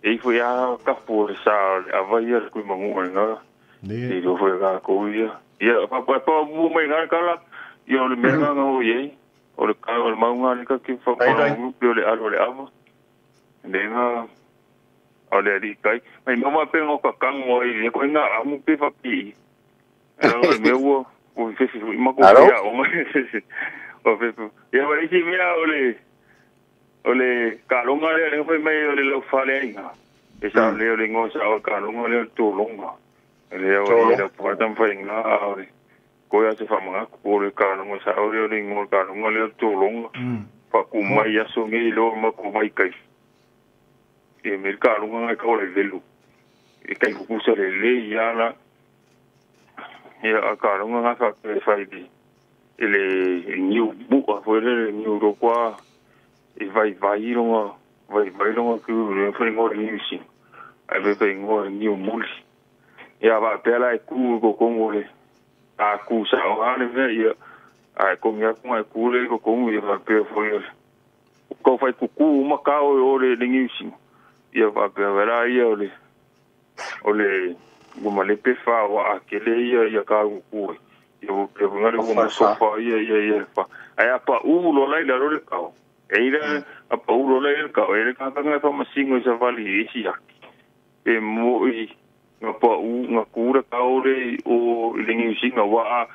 Speaker 7: e foi a kapo sa ava ia ku mangu nga e do foi ga ko ia ia pa pa mu mai nga kala ia le me nga o ye o le ka o le maunga le ka ki fa pa mu le alo le ava le nga o le ri kai mai mama pe ngo ka kango i ko nga amu pe fa pi o me wo o fe fe ma ko ia o o fe ia wa isi mea o le kalonga le le fai mai o le lau fale inga e sa le o le ngo sa o kalonga le tolonga le o le pa tam fai nga o le ko ia se fa manga ko le kalonga sa o le ngo kalonga le tolonga fa ku mai aso ngi lo ma ku mai kai e me kalonga ka o le velu e kai ku sa le le ia la ia kalonga nga fa fai di ele niu bu a foi le niu ro kwa e vai vai longa ku le foi ngo ni si ai ve foi ngo ni muli ia va pela ku ko kongo le a ku sa o ale ve ia ai ko ngia ku ai ku le ko kongo ia va pe foi ko fai ku ku ma ka o le ni si ia va pe vera ia o le go le pe fa wa akele ia ia ka ku ia o pe ngare ko mo sofa ia ia ia fa ai apa u lo lai la ro le ka Eira a paulo le ka ele ka nga fa masingo sa vali isi e mo i nga pa u nga kura ka ore o le ngi singa wa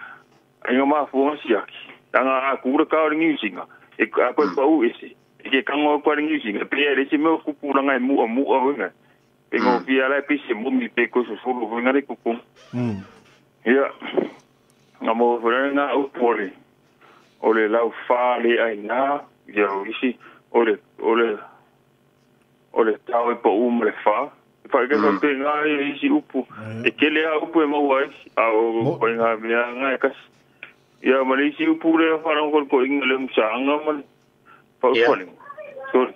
Speaker 7: ai nga ma fo sia tanga a kura ka ore ngi singa e ka ko pa u isi e ke kango ko ngi singa pe ele si me ku pura nga mu mu o nga e ngo pi ala pi se mo mi pe ko so solo nga le ku ku ia nga mo nga u pole o le lau fa le ai na ia isi o le tau e pa u ma le fa fa ke fa pe nga isi upu e kele a upu e mau ai a o ko nga mea nga e kasi ia ma le isi upu le fa rongo ko inga le musa anga ma le fa upu le so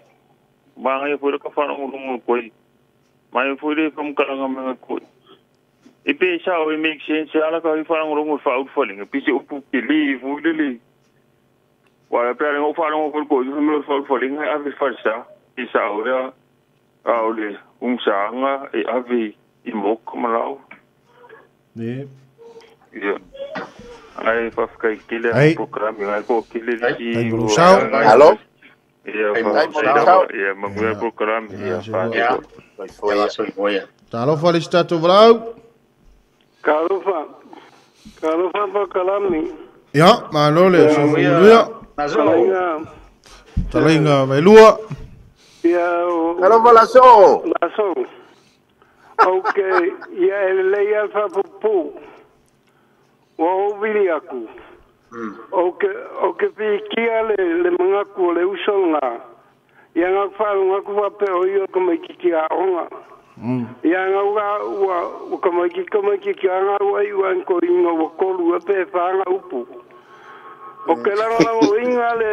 Speaker 7: ma nga e fo le ka fa rongo rongo ko i ma e fo le fa mkalanga me ko e pe sa o e make sense ala ka fa rongo rongo fa upu le pe se upu ke le fo le le Wala pe ngo fa ngo ko ko me fa fa linga ave fa sa i sa o ya a o le un sa nga e ave i mok malau
Speaker 2: ne
Speaker 7: ya ai fa ka kile programa ai ko kile
Speaker 2: di
Speaker 3: Aló
Speaker 7: ya ya ma mo programa ya fa
Speaker 1: ya foi
Speaker 2: Talo fa le stato vlau
Speaker 4: Kalufa Kalufa pa kalami
Speaker 2: ya ma lo le so ya Talinga Velua.
Speaker 3: Hello, Lasso.
Speaker 4: Lasso. Okay, ia ele ia fa pupu. O viliaku. O ke pikia le mangaku le usonga. Ia nga fa nga ku fa pe o ia ko mai ki a onga. Ia nga ua ko mai ki nga ua i ko inga o kolu pe fa nga upu. O ke langa o inga le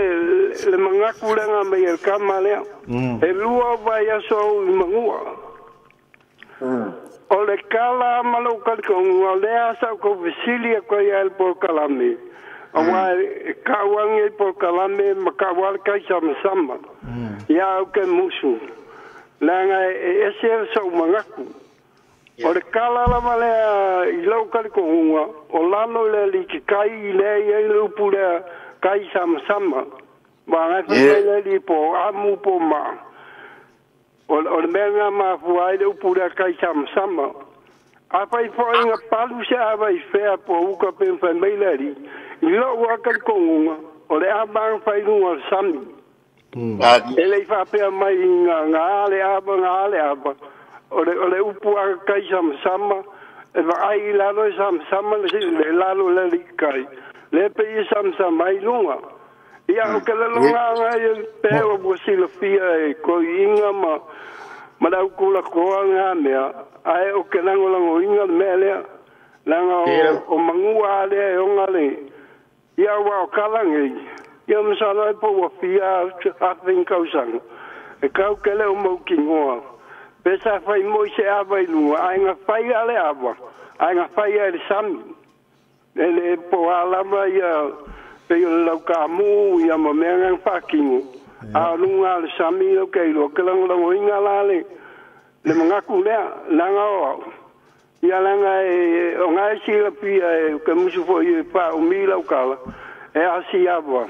Speaker 4: mangaku le nga mai el kama lea. E lua vai aso i mangua.
Speaker 8: O le kala malo kalkonga lea sa ko vesili ko ia el por kalame. Awa ka wangi por kalame makawal kai sama sama. Ia o ke musu. Langa e ese so mangaku. O le kala lava lea i lau kalkonga o lalo le li ki kai le ia le upu lea kai sama sama. Wa ngai le li po amu po ma. O le mea ngā mafua ai le upu lea kai sama sama. A whai whainga palu se awa i whea po uka pe whai mai le ri. I lau a kalikongunga o le abang whai lunga o sami. E lei whapea mai ngā ale aba, ngā ale aba. O le upu a kai sama sama. E wa ai i lalo e sama sama le lalo le li kai. Le pe i sama sama ai lunga. Ia o ke le longa ngai e peo ua silafia e koiinga ma lau kula koa ngā mea. Ae o ke langolango inga le mea lea. Langa o mangua a lea e onga le. Ia ua o kalangi. Ia masala e po ua fia a whinkausanga. E kau ke leo mau ki ngoa. Pesa whai moi se awa i lunga. Ai ngā whai a le awa. Ai ngā whai a le sami. E le po alama ia pe o le lau ka mū ia ma mea ngang whakingo. A lunga le sami o ke ilo ke langolango inga la le mangaku lea langa o au. Ia langa e o ngai sila pia e ke musu fo i pa o mi lau kala e asi awa.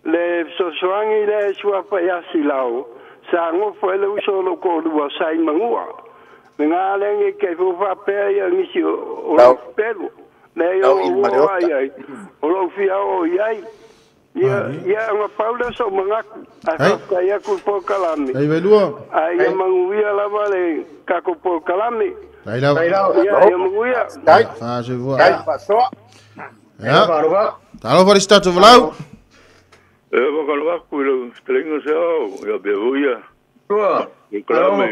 Speaker 8: Le sosoangi le sua pa i asi lau sa ngofo ele uso lo ko lua sa i mangua. Me ngā lenge ke fufa pea ia ngisi o lau pelu. Le o o ai ai. O lau fia o iai. Ia nga paula so mangaku. A ka ia ku po kalame.
Speaker 2: Ai velua.
Speaker 8: Ai ia manguia lava le kako po kalame.
Speaker 2: Ai lava.
Speaker 8: Ia manguia.
Speaker 2: Dai. Fa je vois.
Speaker 3: Dai fa so.
Speaker 2: Ya. Talo fa sta to vlau.
Speaker 7: E va kalwa ku lo strengo so ya be voia.
Speaker 1: Tua.
Speaker 7: Kalame.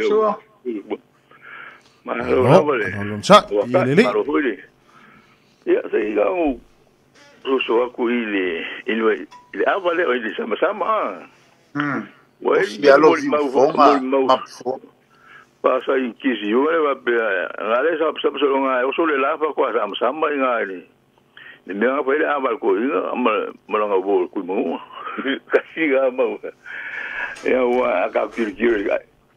Speaker 7: Ma lo lava le.
Speaker 2: Sa. Ia le.
Speaker 7: Ia se ia o so aku ile ile ava le ile sama sama.
Speaker 3: Wa ia lo fonga ma
Speaker 7: pasa i kisi o le va pe ngale sa sa so nga o so le lava kwa sama sama inga ile. Le mea fa ile ava ko inga ma nga bo ku mo. Kasi ga ma. Ia wa ka kirkir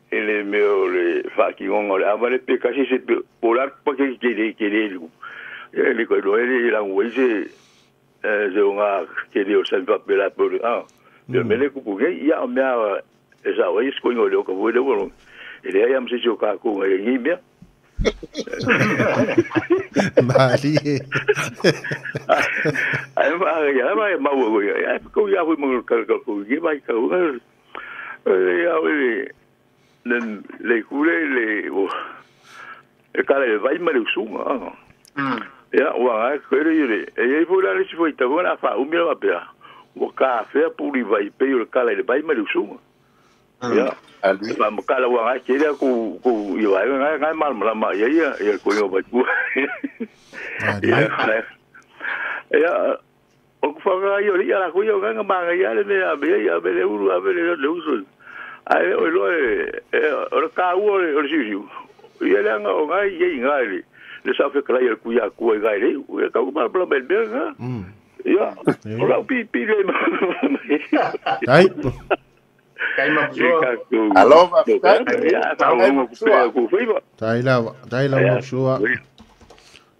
Speaker 7: ele meo le fa ki ngonga le ava le pe kasi se polar pa ke ke ke le. Ele ko lo ele la uese ze nga ke le o sa pa pela por ah de mele ku ku ia o mea esa o is ko ngolo ko le wo ele ia am se jo ka ku ngi mea
Speaker 2: Mali
Speaker 7: ai ma ya ma ma wo ya ko ya hu mo ka ka ku ngi ba ka u ya le le kule le o e kala le vai ma le usunga. Ia ua ko le e e fu la le si foi ta bona fa u mira pa o ka fe puri vai pe o kala le vai ma le usunga. Ia pa mo kala ua ke le ku ku i vai ngai ngai mal ma ia ia ia ko yo vai ku. Ia ia o ku fa ga yo ia la ku yo ga ma ga ia le me a be ia be le uru a be le le usu. Ai o lo e o ka u o le si si. Ia le nga o ngai ia ngai le sa fe kala ia ku ia ku ngai le u ka u ma bla bel bel ga. Ia o la pi pi le.
Speaker 2: Ai.
Speaker 1: Kai ma sua.
Speaker 3: Alo va.
Speaker 7: Ia ta o ku ku fa.
Speaker 2: Tai la sua.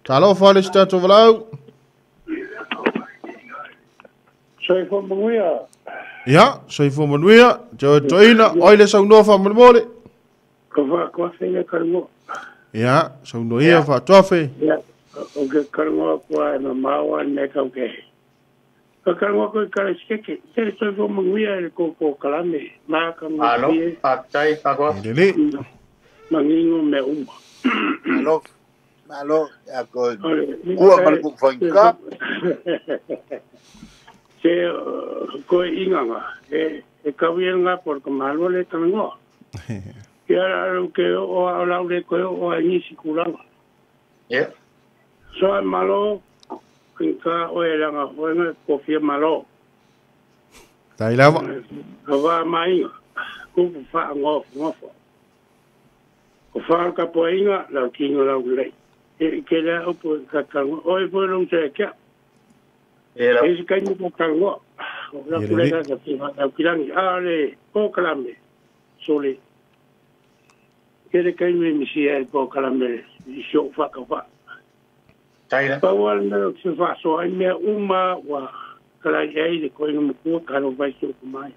Speaker 2: Talo fa le sta to vlau.
Speaker 4: Soifua manuia.
Speaker 2: Ia, soifua manuia. Jo toina oi le saunoa fa mole.
Speaker 4: Ko va ko fe le kalmo.
Speaker 2: Ia, saunoa ia fa tofe.
Speaker 4: Ia, o ke kalmo ko ai ma mawa ne ka ke. Ka kalmo ko ka skeke. Se soifua manuia le ko ko kalame. Ma ka mo.
Speaker 1: Alo, pa tai pa ko.
Speaker 2: Lele.
Speaker 4: Mangingo me uma.
Speaker 3: Alo. Malo, ya ko. Kua mal ku fa
Speaker 4: Se ko inganga e kawi nga por ka malo le tango. Ia aro ke o ala le ko o ni sikulanga.
Speaker 1: Yeah.
Speaker 4: So malo ka o era nga o nga ko fia malo.
Speaker 2: Tai lava.
Speaker 4: Ava mai ku fa ngo ngo. O whaal ka poinga, lau kinga lau lei. E ke lea upu ka kalngoa. Oi foi long te kia. E si kaimi ka kalngoa. O la kule ka ka whiha lau kirangi. A le pōkalame. Sole. Ke le kaimi misi e pōkalame i sio whaka wha.
Speaker 1: Taira.
Speaker 4: Pau al mea se whasoa ai mea uma wa kalai ei le koinga makua kalo vai sio kumai.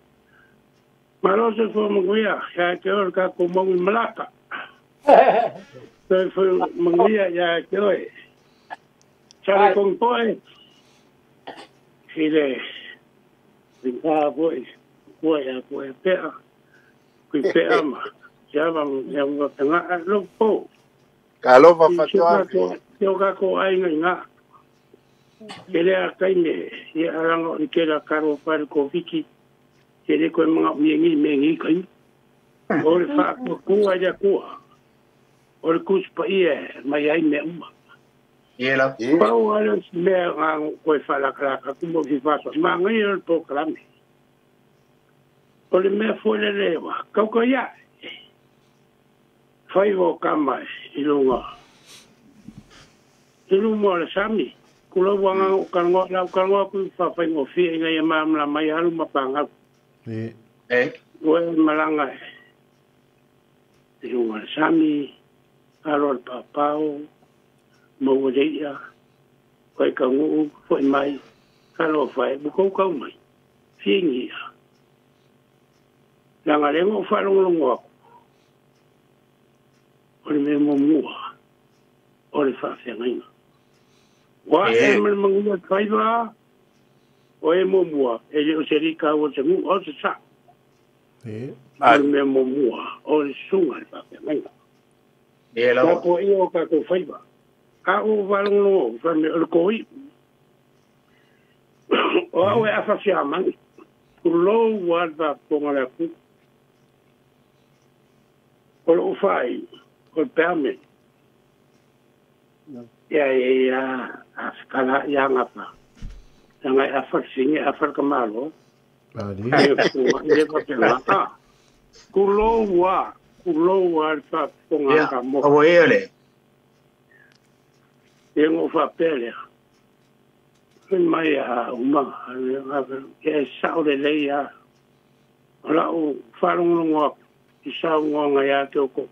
Speaker 4: Malo se fo manguia, ia ke ora ka ko mangu malaka. Se fo manguia ia ke oi. Chale kong poe. Ile ringa poe. Kua ia poe pea. Kui pea ma. Ia ma ia ma tanga lo po.
Speaker 3: Kalo va fatoa.
Speaker 4: Teo ka ko ai ngai ngā. Ke lea kaime, ia aranga o ke la karo pare ko viki. Ke le koe mga uiengi me ngi kai. O le wha kua ia kua. O le kuspa ia mai ai mea uma.
Speaker 1: Ia la.
Speaker 4: Pau ala mea ngā koe whalakalaka kumo ki whasoa. Mā ngai o le pōkalame. O le mea fole lewa. Kauka ia. Whai o kama i lunga. I lunga o le sami. Kula wanga o kalngoa lau kalngoa kui whawhai ngō whia inga ia maamla mai alu mapangau.
Speaker 2: E.
Speaker 4: Oe malanga e. I lunga le sami, alo le papao, maua leia, koe ka nguu, foi mai, kalo whae, bukou kau mai, whia ia. Langa lengo o whalongolongo aku. O le mea mua, o le whaawhengainga. Wa e manguia kaiwa, o e mua, e le o se rika o se ngu, o se sa. O le mea mua, o le sunga le whaawhengainga.
Speaker 1: E la.
Speaker 4: Ka ko ia o ka ko whaiwa. A o walongolongo, whame o le koi. O au e awhawhia mangi. Kulou wa ponga le aku. O le uwhai, o le peame. Ia ia a whakala ia ngapa. Ia ngai awhar singe, awhar ka malo.
Speaker 2: Ali.
Speaker 4: Ia whapena. Kulou wa le whaponga ka moko.
Speaker 1: Awa ia le.
Speaker 4: Ia ngō whapelea. Fai mai a umanga. Ia e sao le lei a. O lau whalongolongo aku. I sao ngonga ia te oko.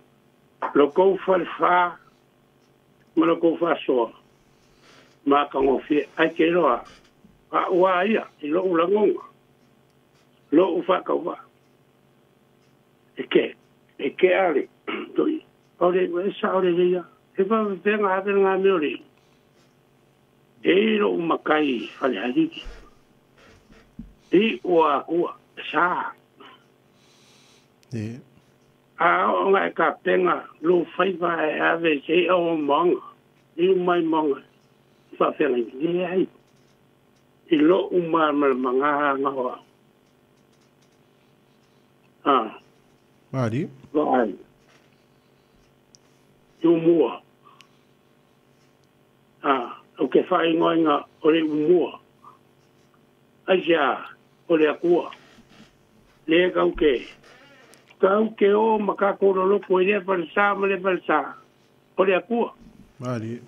Speaker 4: Lo kou whalewha, ma lo kou whasoa. Mā ka ngōwhia. Ai ke roa. A ua ia, i lo ulangonga. Lo uwhakawa. E ke ale. Toi. Ore, e sao le leia. E whawhenga hape ngā meo le. E ro umakai whale hariki. I ua kua. Sa.
Speaker 2: E.
Speaker 4: A o ngai ka penga lo whaiwa e ave se o manga. I umai manga. Whawhenga i ai. I lo uma manga ngawa. Ah.
Speaker 2: Mari.
Speaker 4: Vai. I umua. Ah. O ke whaingoinga o le umua. Ai sia, o le akua. Le kau ke. Kau ke o makakoro loko i le whalesa ma le whalesa. O le akua.
Speaker 2: Mari.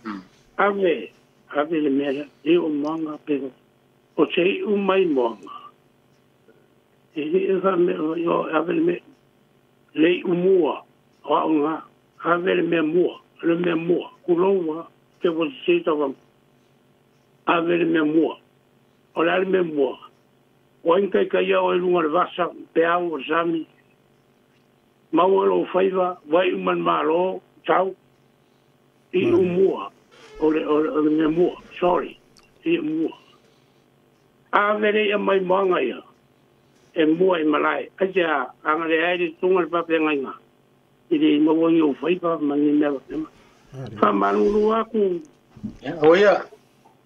Speaker 4: Ave, ave le mea, e o moanga pero. O se i umai moanga. E i wha o ave le mea. Le umua. O au ngā. Ave le mea mua. Le mea mua. Kuloua. Te wo se tawa. Ave le mea mua. O le mea mua. O inga kai ia o lunga le vasa, peau o sami. Maua lo whaiwa, vai uman malo, tau. I umua. O le mea mua. Sorry. I umua. Ave le ia mai moanga ia. E mua i malae. Aisea, anga le aere tunga le papengainga. I le maua i o whaiwa, mangi mea wapema. Whamalulu aku.
Speaker 1: O ia.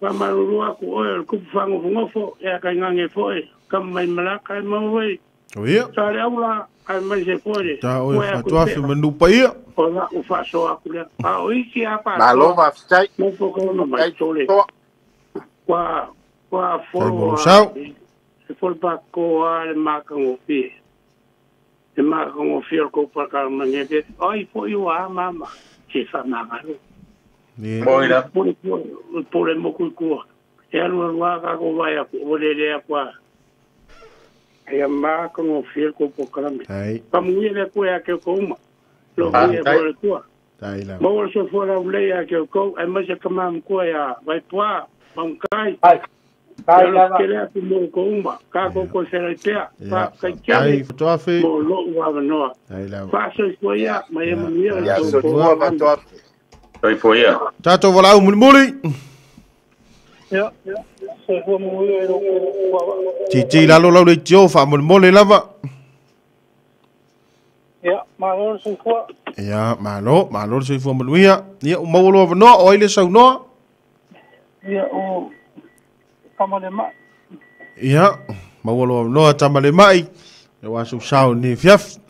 Speaker 4: Whamalulu aku, oe, le kupu whangofungofo, ea kai ngange foe. Kama mai malaka e maua.
Speaker 2: O ia.
Speaker 4: Sa le aula, ai mai se foe.
Speaker 2: Ta oe whatuafi manupa ia.
Speaker 4: O la u whasoa aku lea. A o isi a pāsoa.
Speaker 3: Malo whaftai.
Speaker 4: Mōpo kauna mai tole. Kwa
Speaker 2: Tai
Speaker 4: foro
Speaker 2: molo sau.
Speaker 4: E foro pa koa le mākango pie. E makagofie o le kou palakalama nia ai fo'i ua a mama se faamagalo. Pule moku i kua. E alu alu a kako vai aku o le le aku a. Ia makagofie le kou polokalame. Famuia le Atua ia te outou uma. Lo muia foi le Atua. Maua le soifua laulelei ia te outou aemaise ka mamakua ia Vaipuā, Magutai. Ia lofotele atu mo outou uma. Tatou toe fealai pea. Faafetai tele mo lo'u avanoa. Faasoifua ia ma ia manuia le tou po.
Speaker 1: Soifua ia.
Speaker 2: Tatou valaau mulimuli.
Speaker 9: Ia, soifua manuia i lou
Speaker 2: Titi lalo lau leitio faamolemole lava.
Speaker 9: Ia, malo le soifua.
Speaker 2: Ia, malo, malo le soifua manuia. Ia, ua maua loa avanoa, o ai le saunoa?
Speaker 9: Ia, o Tamalemai.
Speaker 2: Ia, maua loa avanoa Tamalemai, aua sou sao i lenei afiafi.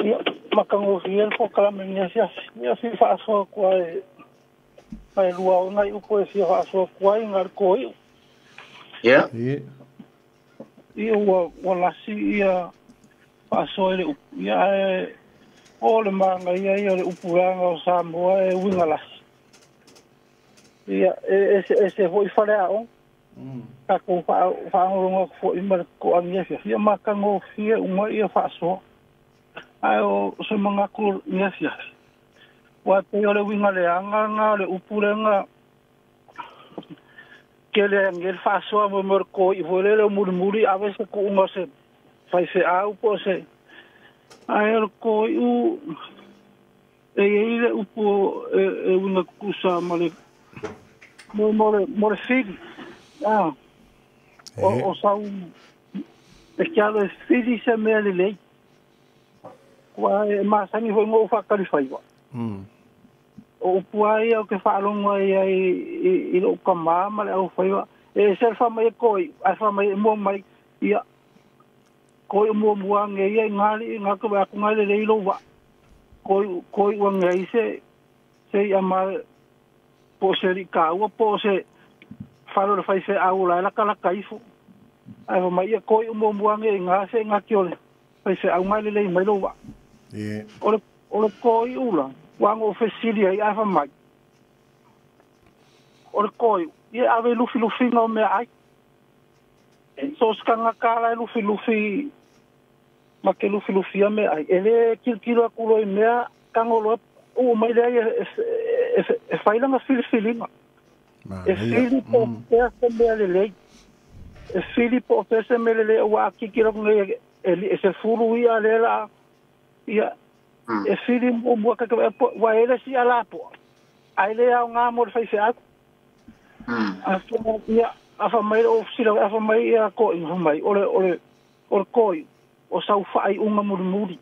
Speaker 9: Ia, matagofie le polokalame i lenei afiafi. Ia, fia faasoa atu ai, nai lua o nai upu e fia faasoa atu ai na le toi'u.
Speaker 1: Ia.
Speaker 9: Ia, ua lasi ia faasoa i le upu. Ia, ae o le manaia ia o le upu leaga o Samoa e uiga lasi. Ia, e eseese foi faleaoga. Tatou faalogologo atu foi ma le totoa afiafi. Ia matagofie uma ia faasoa. Ae o se manatu i afiafi. Ua pei o le uiga leaga lena o le upu lea tele ai le faasoa mo mo le toi'u foi lele o mulimuli ave se tuuga o se faifeau po o se ae o le toi'u e iai le upu e uiga tutusa ma le mo le fili o sau e te alo e fili se mea lelei ua e masani foi no faatali faiva. O upu lava ia ou te faalogo ai ai i lou tamā ma le aufaiva e ese le faamai e toi'u ae faamai e mua mai ia toi'u muamua age ia i gali gata vaai atu ga lelei lou vaa toi'u toi'u age ai se i'a ma po o se alii taua po o se fale o le faifeau o la e latalata ifo ae faamai ia toi'u muamua age i gā se i gati o le faifeau ga lelei mai lou vaa. O le toi'u la ua na ou fesili ai ae faamai o le toi'u ia ave i lufilufiga o meaai so o se tagata la e lufilufi ma ke lufilufia meaai e lē tilotilo atu loa i mea tago loa uu mai lea e fai lana filifiliga e fili po o fea se mea lelei e fili po o fea se mea lelei auā a tilotilo atu nei e sefulu ia lea la ia e fili muamua ka ua e le isi alapoa ae lē aogā mo le faifeau. Ia afa mai o sila afa mai ia toiga mai o le toi'u o sau faaiuga mulimuli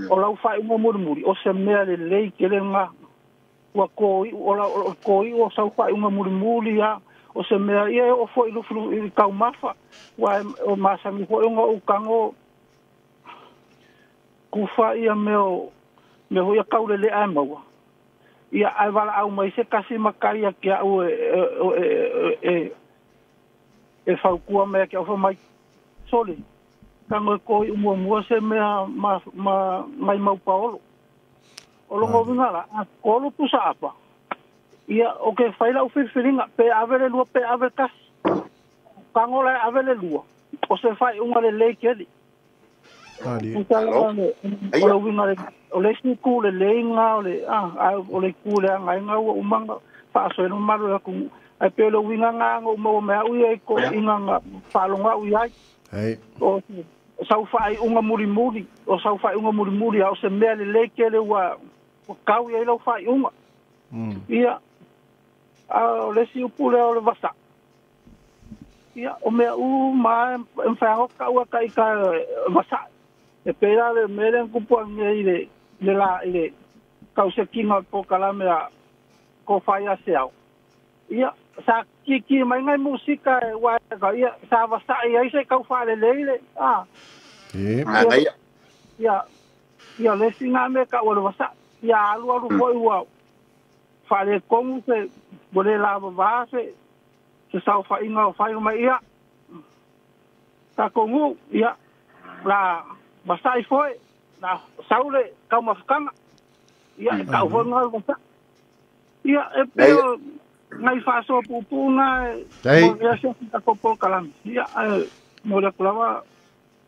Speaker 9: o lau faaiuga mulimuli o se mea lelei tele lena ua toi'u o le toi'u o sau faaiuga mulimuli a o se mea ia e oo foi i taumafa ua o masani foi ona ou tago kufa ia mea o mea foi ia taulele'a e maua ia ae valaau mai se tasi matai ia te a'u e fautua mai ia te a'u faimai sole tago e toi'u muamua se mea ma mai mau paolo o loga uiga la a tolu pusa apa ia o ke fai la'u filifiliga pe ave le lua pe ave le tasi tago la e ave le lua o se faaiuga lelei tele. O le uiga o le isi itu lelei ga o le a o le itu leaga ai ga ua uma ona faasoa mamalu e atunuu ae pei o le uiga ga na ou maua mai a'u ia i toeaiga na faalogo a'u iai o sau faaiuga mulimuli o sau faaiuga mulimuli a o se mea lelei tele ua tau i ai lau faaiuga. Ia a o le isi upu lea o le vasa'i ia o mea uma e mafai lava ona ta'u a ta'ita vasa'i e pei la le mea lea na tupu atu nei i le la i le tausekiga o le polokalame a tofa ia Seao ia sa kiki mai nai musika e ua ia sa vasa'i ai se tau faalelei le a ia ia le isi ga mea ta'u o le vasa'i ia alu alu foi ua faaletonu se ua lē lavavā se saofaiga o fai mai ia tatou nuu ia La masai foi na saule kau mafukanga. Ia kau foi ngai masa. Ia e peo ngai faso pupu na ia se ta ko kalam. Ia mo le kulawa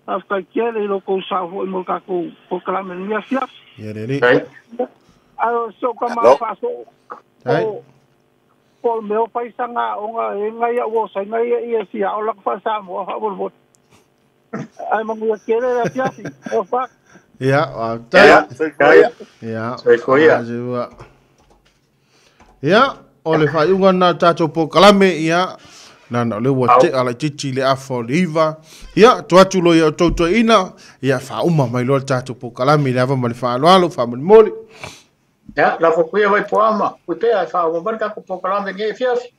Speaker 9: afka kele lo ko sa foi mo ka ko kalam ni afia.
Speaker 2: Ia le.
Speaker 9: A so ka ma faso. O meu paisanga onga ngai o sa ngai ia sia o la fa sa mo fa mo. Ai mangu kele la fiasi o fa.
Speaker 2: Ia, ta. Ia.
Speaker 1: Soifua.
Speaker 2: Ia, o le faiuga na tatou polokalame ia na le ua te ala titi le afa o le iva. Ia, to atu lo ia o ina ia faauma mai loa le tatou polokalame le ava ma le faaaloalo faamolemole.
Speaker 1: Ya, la fokuia vai poama, kuipea faauma mai le tatou polokalame nei fiafi.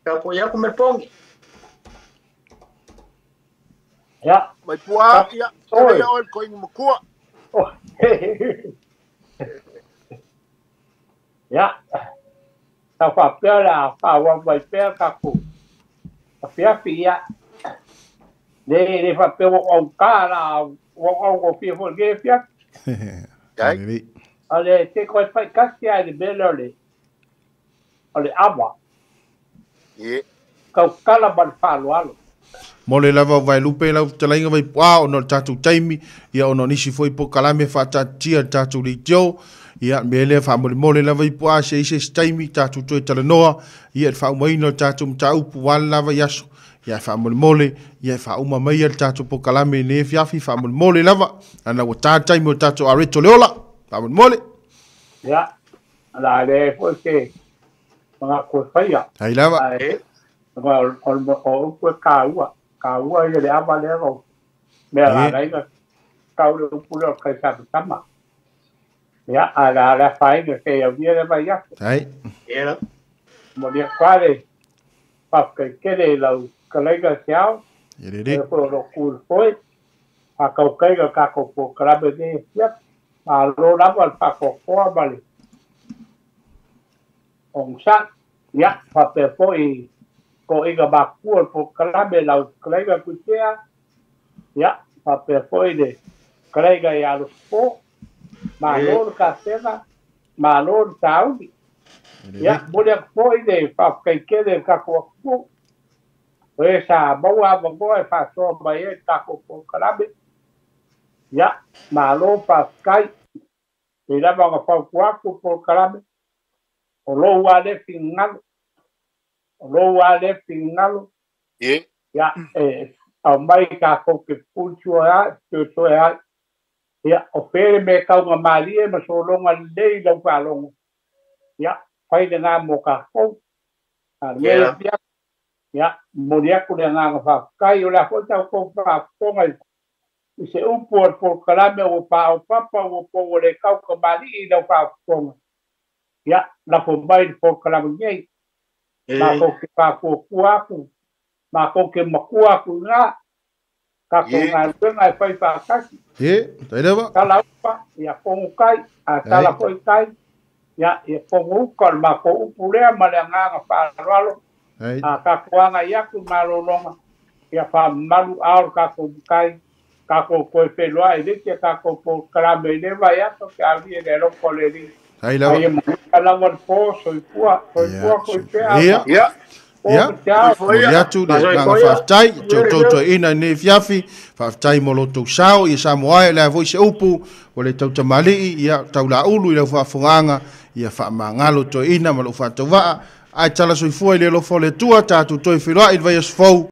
Speaker 1: Ka po ia ku melpongi.
Speaker 4: Ya,
Speaker 3: mai pua ia, oi ia oi ko ingu makua.
Speaker 4: Oh. Ya. Ta fa pea fa wa mai pea ka ku. Fiafi ia. Le fa pea o ka la o o fia fo ge fia.
Speaker 3: Dai.
Speaker 4: Ale te ko fai kasi ai le belo le. Ale awa.
Speaker 3: Ye.
Speaker 4: Ka kala ban fa lo alo.
Speaker 2: Mo le lava vai lupe lau talainga vai pua o no tatou taimi ia ono nisi foi po kalame fa tatia tatou leitio ia mele fa mo le lava i pua se ise taimi tatou toe talanoa ia fa umaina tatou mtaupu wala lava iaso ia fa mole ia fa uma mai ia tatou po kalame ne fiafi fa mole lava ana ua taimi o tatou areto le ola fa mole
Speaker 4: ia la le foi ke mga ko faia
Speaker 2: ai lava
Speaker 4: o o kaua kaua ia le ava le ro me la la kau le upu le kai sa tama ia ala la fai que se ia le vai ya
Speaker 2: ai
Speaker 1: era
Speaker 4: mo le quale pa que kele la colega siao
Speaker 2: e
Speaker 4: po lo kul foi a kau kai ka ko po krabe de ia a lo la al pa ko ko vale on sa ia pa pe foi ko iga bakua po kalame lau colega kutea ia pa pe foi de colega ia lo po malo ka malo tau ia mole foi de pa kai ke de ka ko ko esa boa boa fa so mai ta ko po kalame ia malo pa kai e la ba pa ko po kalame o lo wa le fingal lo ale finalo
Speaker 3: e
Speaker 4: ya au mai ka ko ke pulcho a to a ya o pere me ka una malie ma solo nga lei lo pa lo ya fai de na mo ka ko a le ya ya moria ko le nga fa kai o la fota ko pa ko ngai se un por kalame o pa o papa o po le ka ko mali lo pa ko ya la fo mai por kalame nei ma ko ke pa ko kuaku ma ko ke makua ku nga ka ko nga nga fai pa ka
Speaker 2: e tai leva
Speaker 4: kala pa ya ko kai a kala ko kai ya e ko ko ma ko upulea ma le nga fa lo a ka ko nga ya ku ma lo longa ya fa malu au ka ko kai ka ko ko fe lo ai de ke ka ko ko kala me le va ya to ka vi le lo ko le ri
Speaker 2: ai lava
Speaker 4: kala mo po soifua ko
Speaker 2: ia
Speaker 3: ia
Speaker 2: ia tu le nga faafetai toutou ina nei fiafi faafetai mo lo tou sao ia Samoa le avoi se upu o le tautamali'i ia taulaulu i lau faafogaaga ia faamagalo toeina ma lou faatauvaa ae tala soifua i le alofa o le Atua tatou toe feiloai i le vaiaso fou.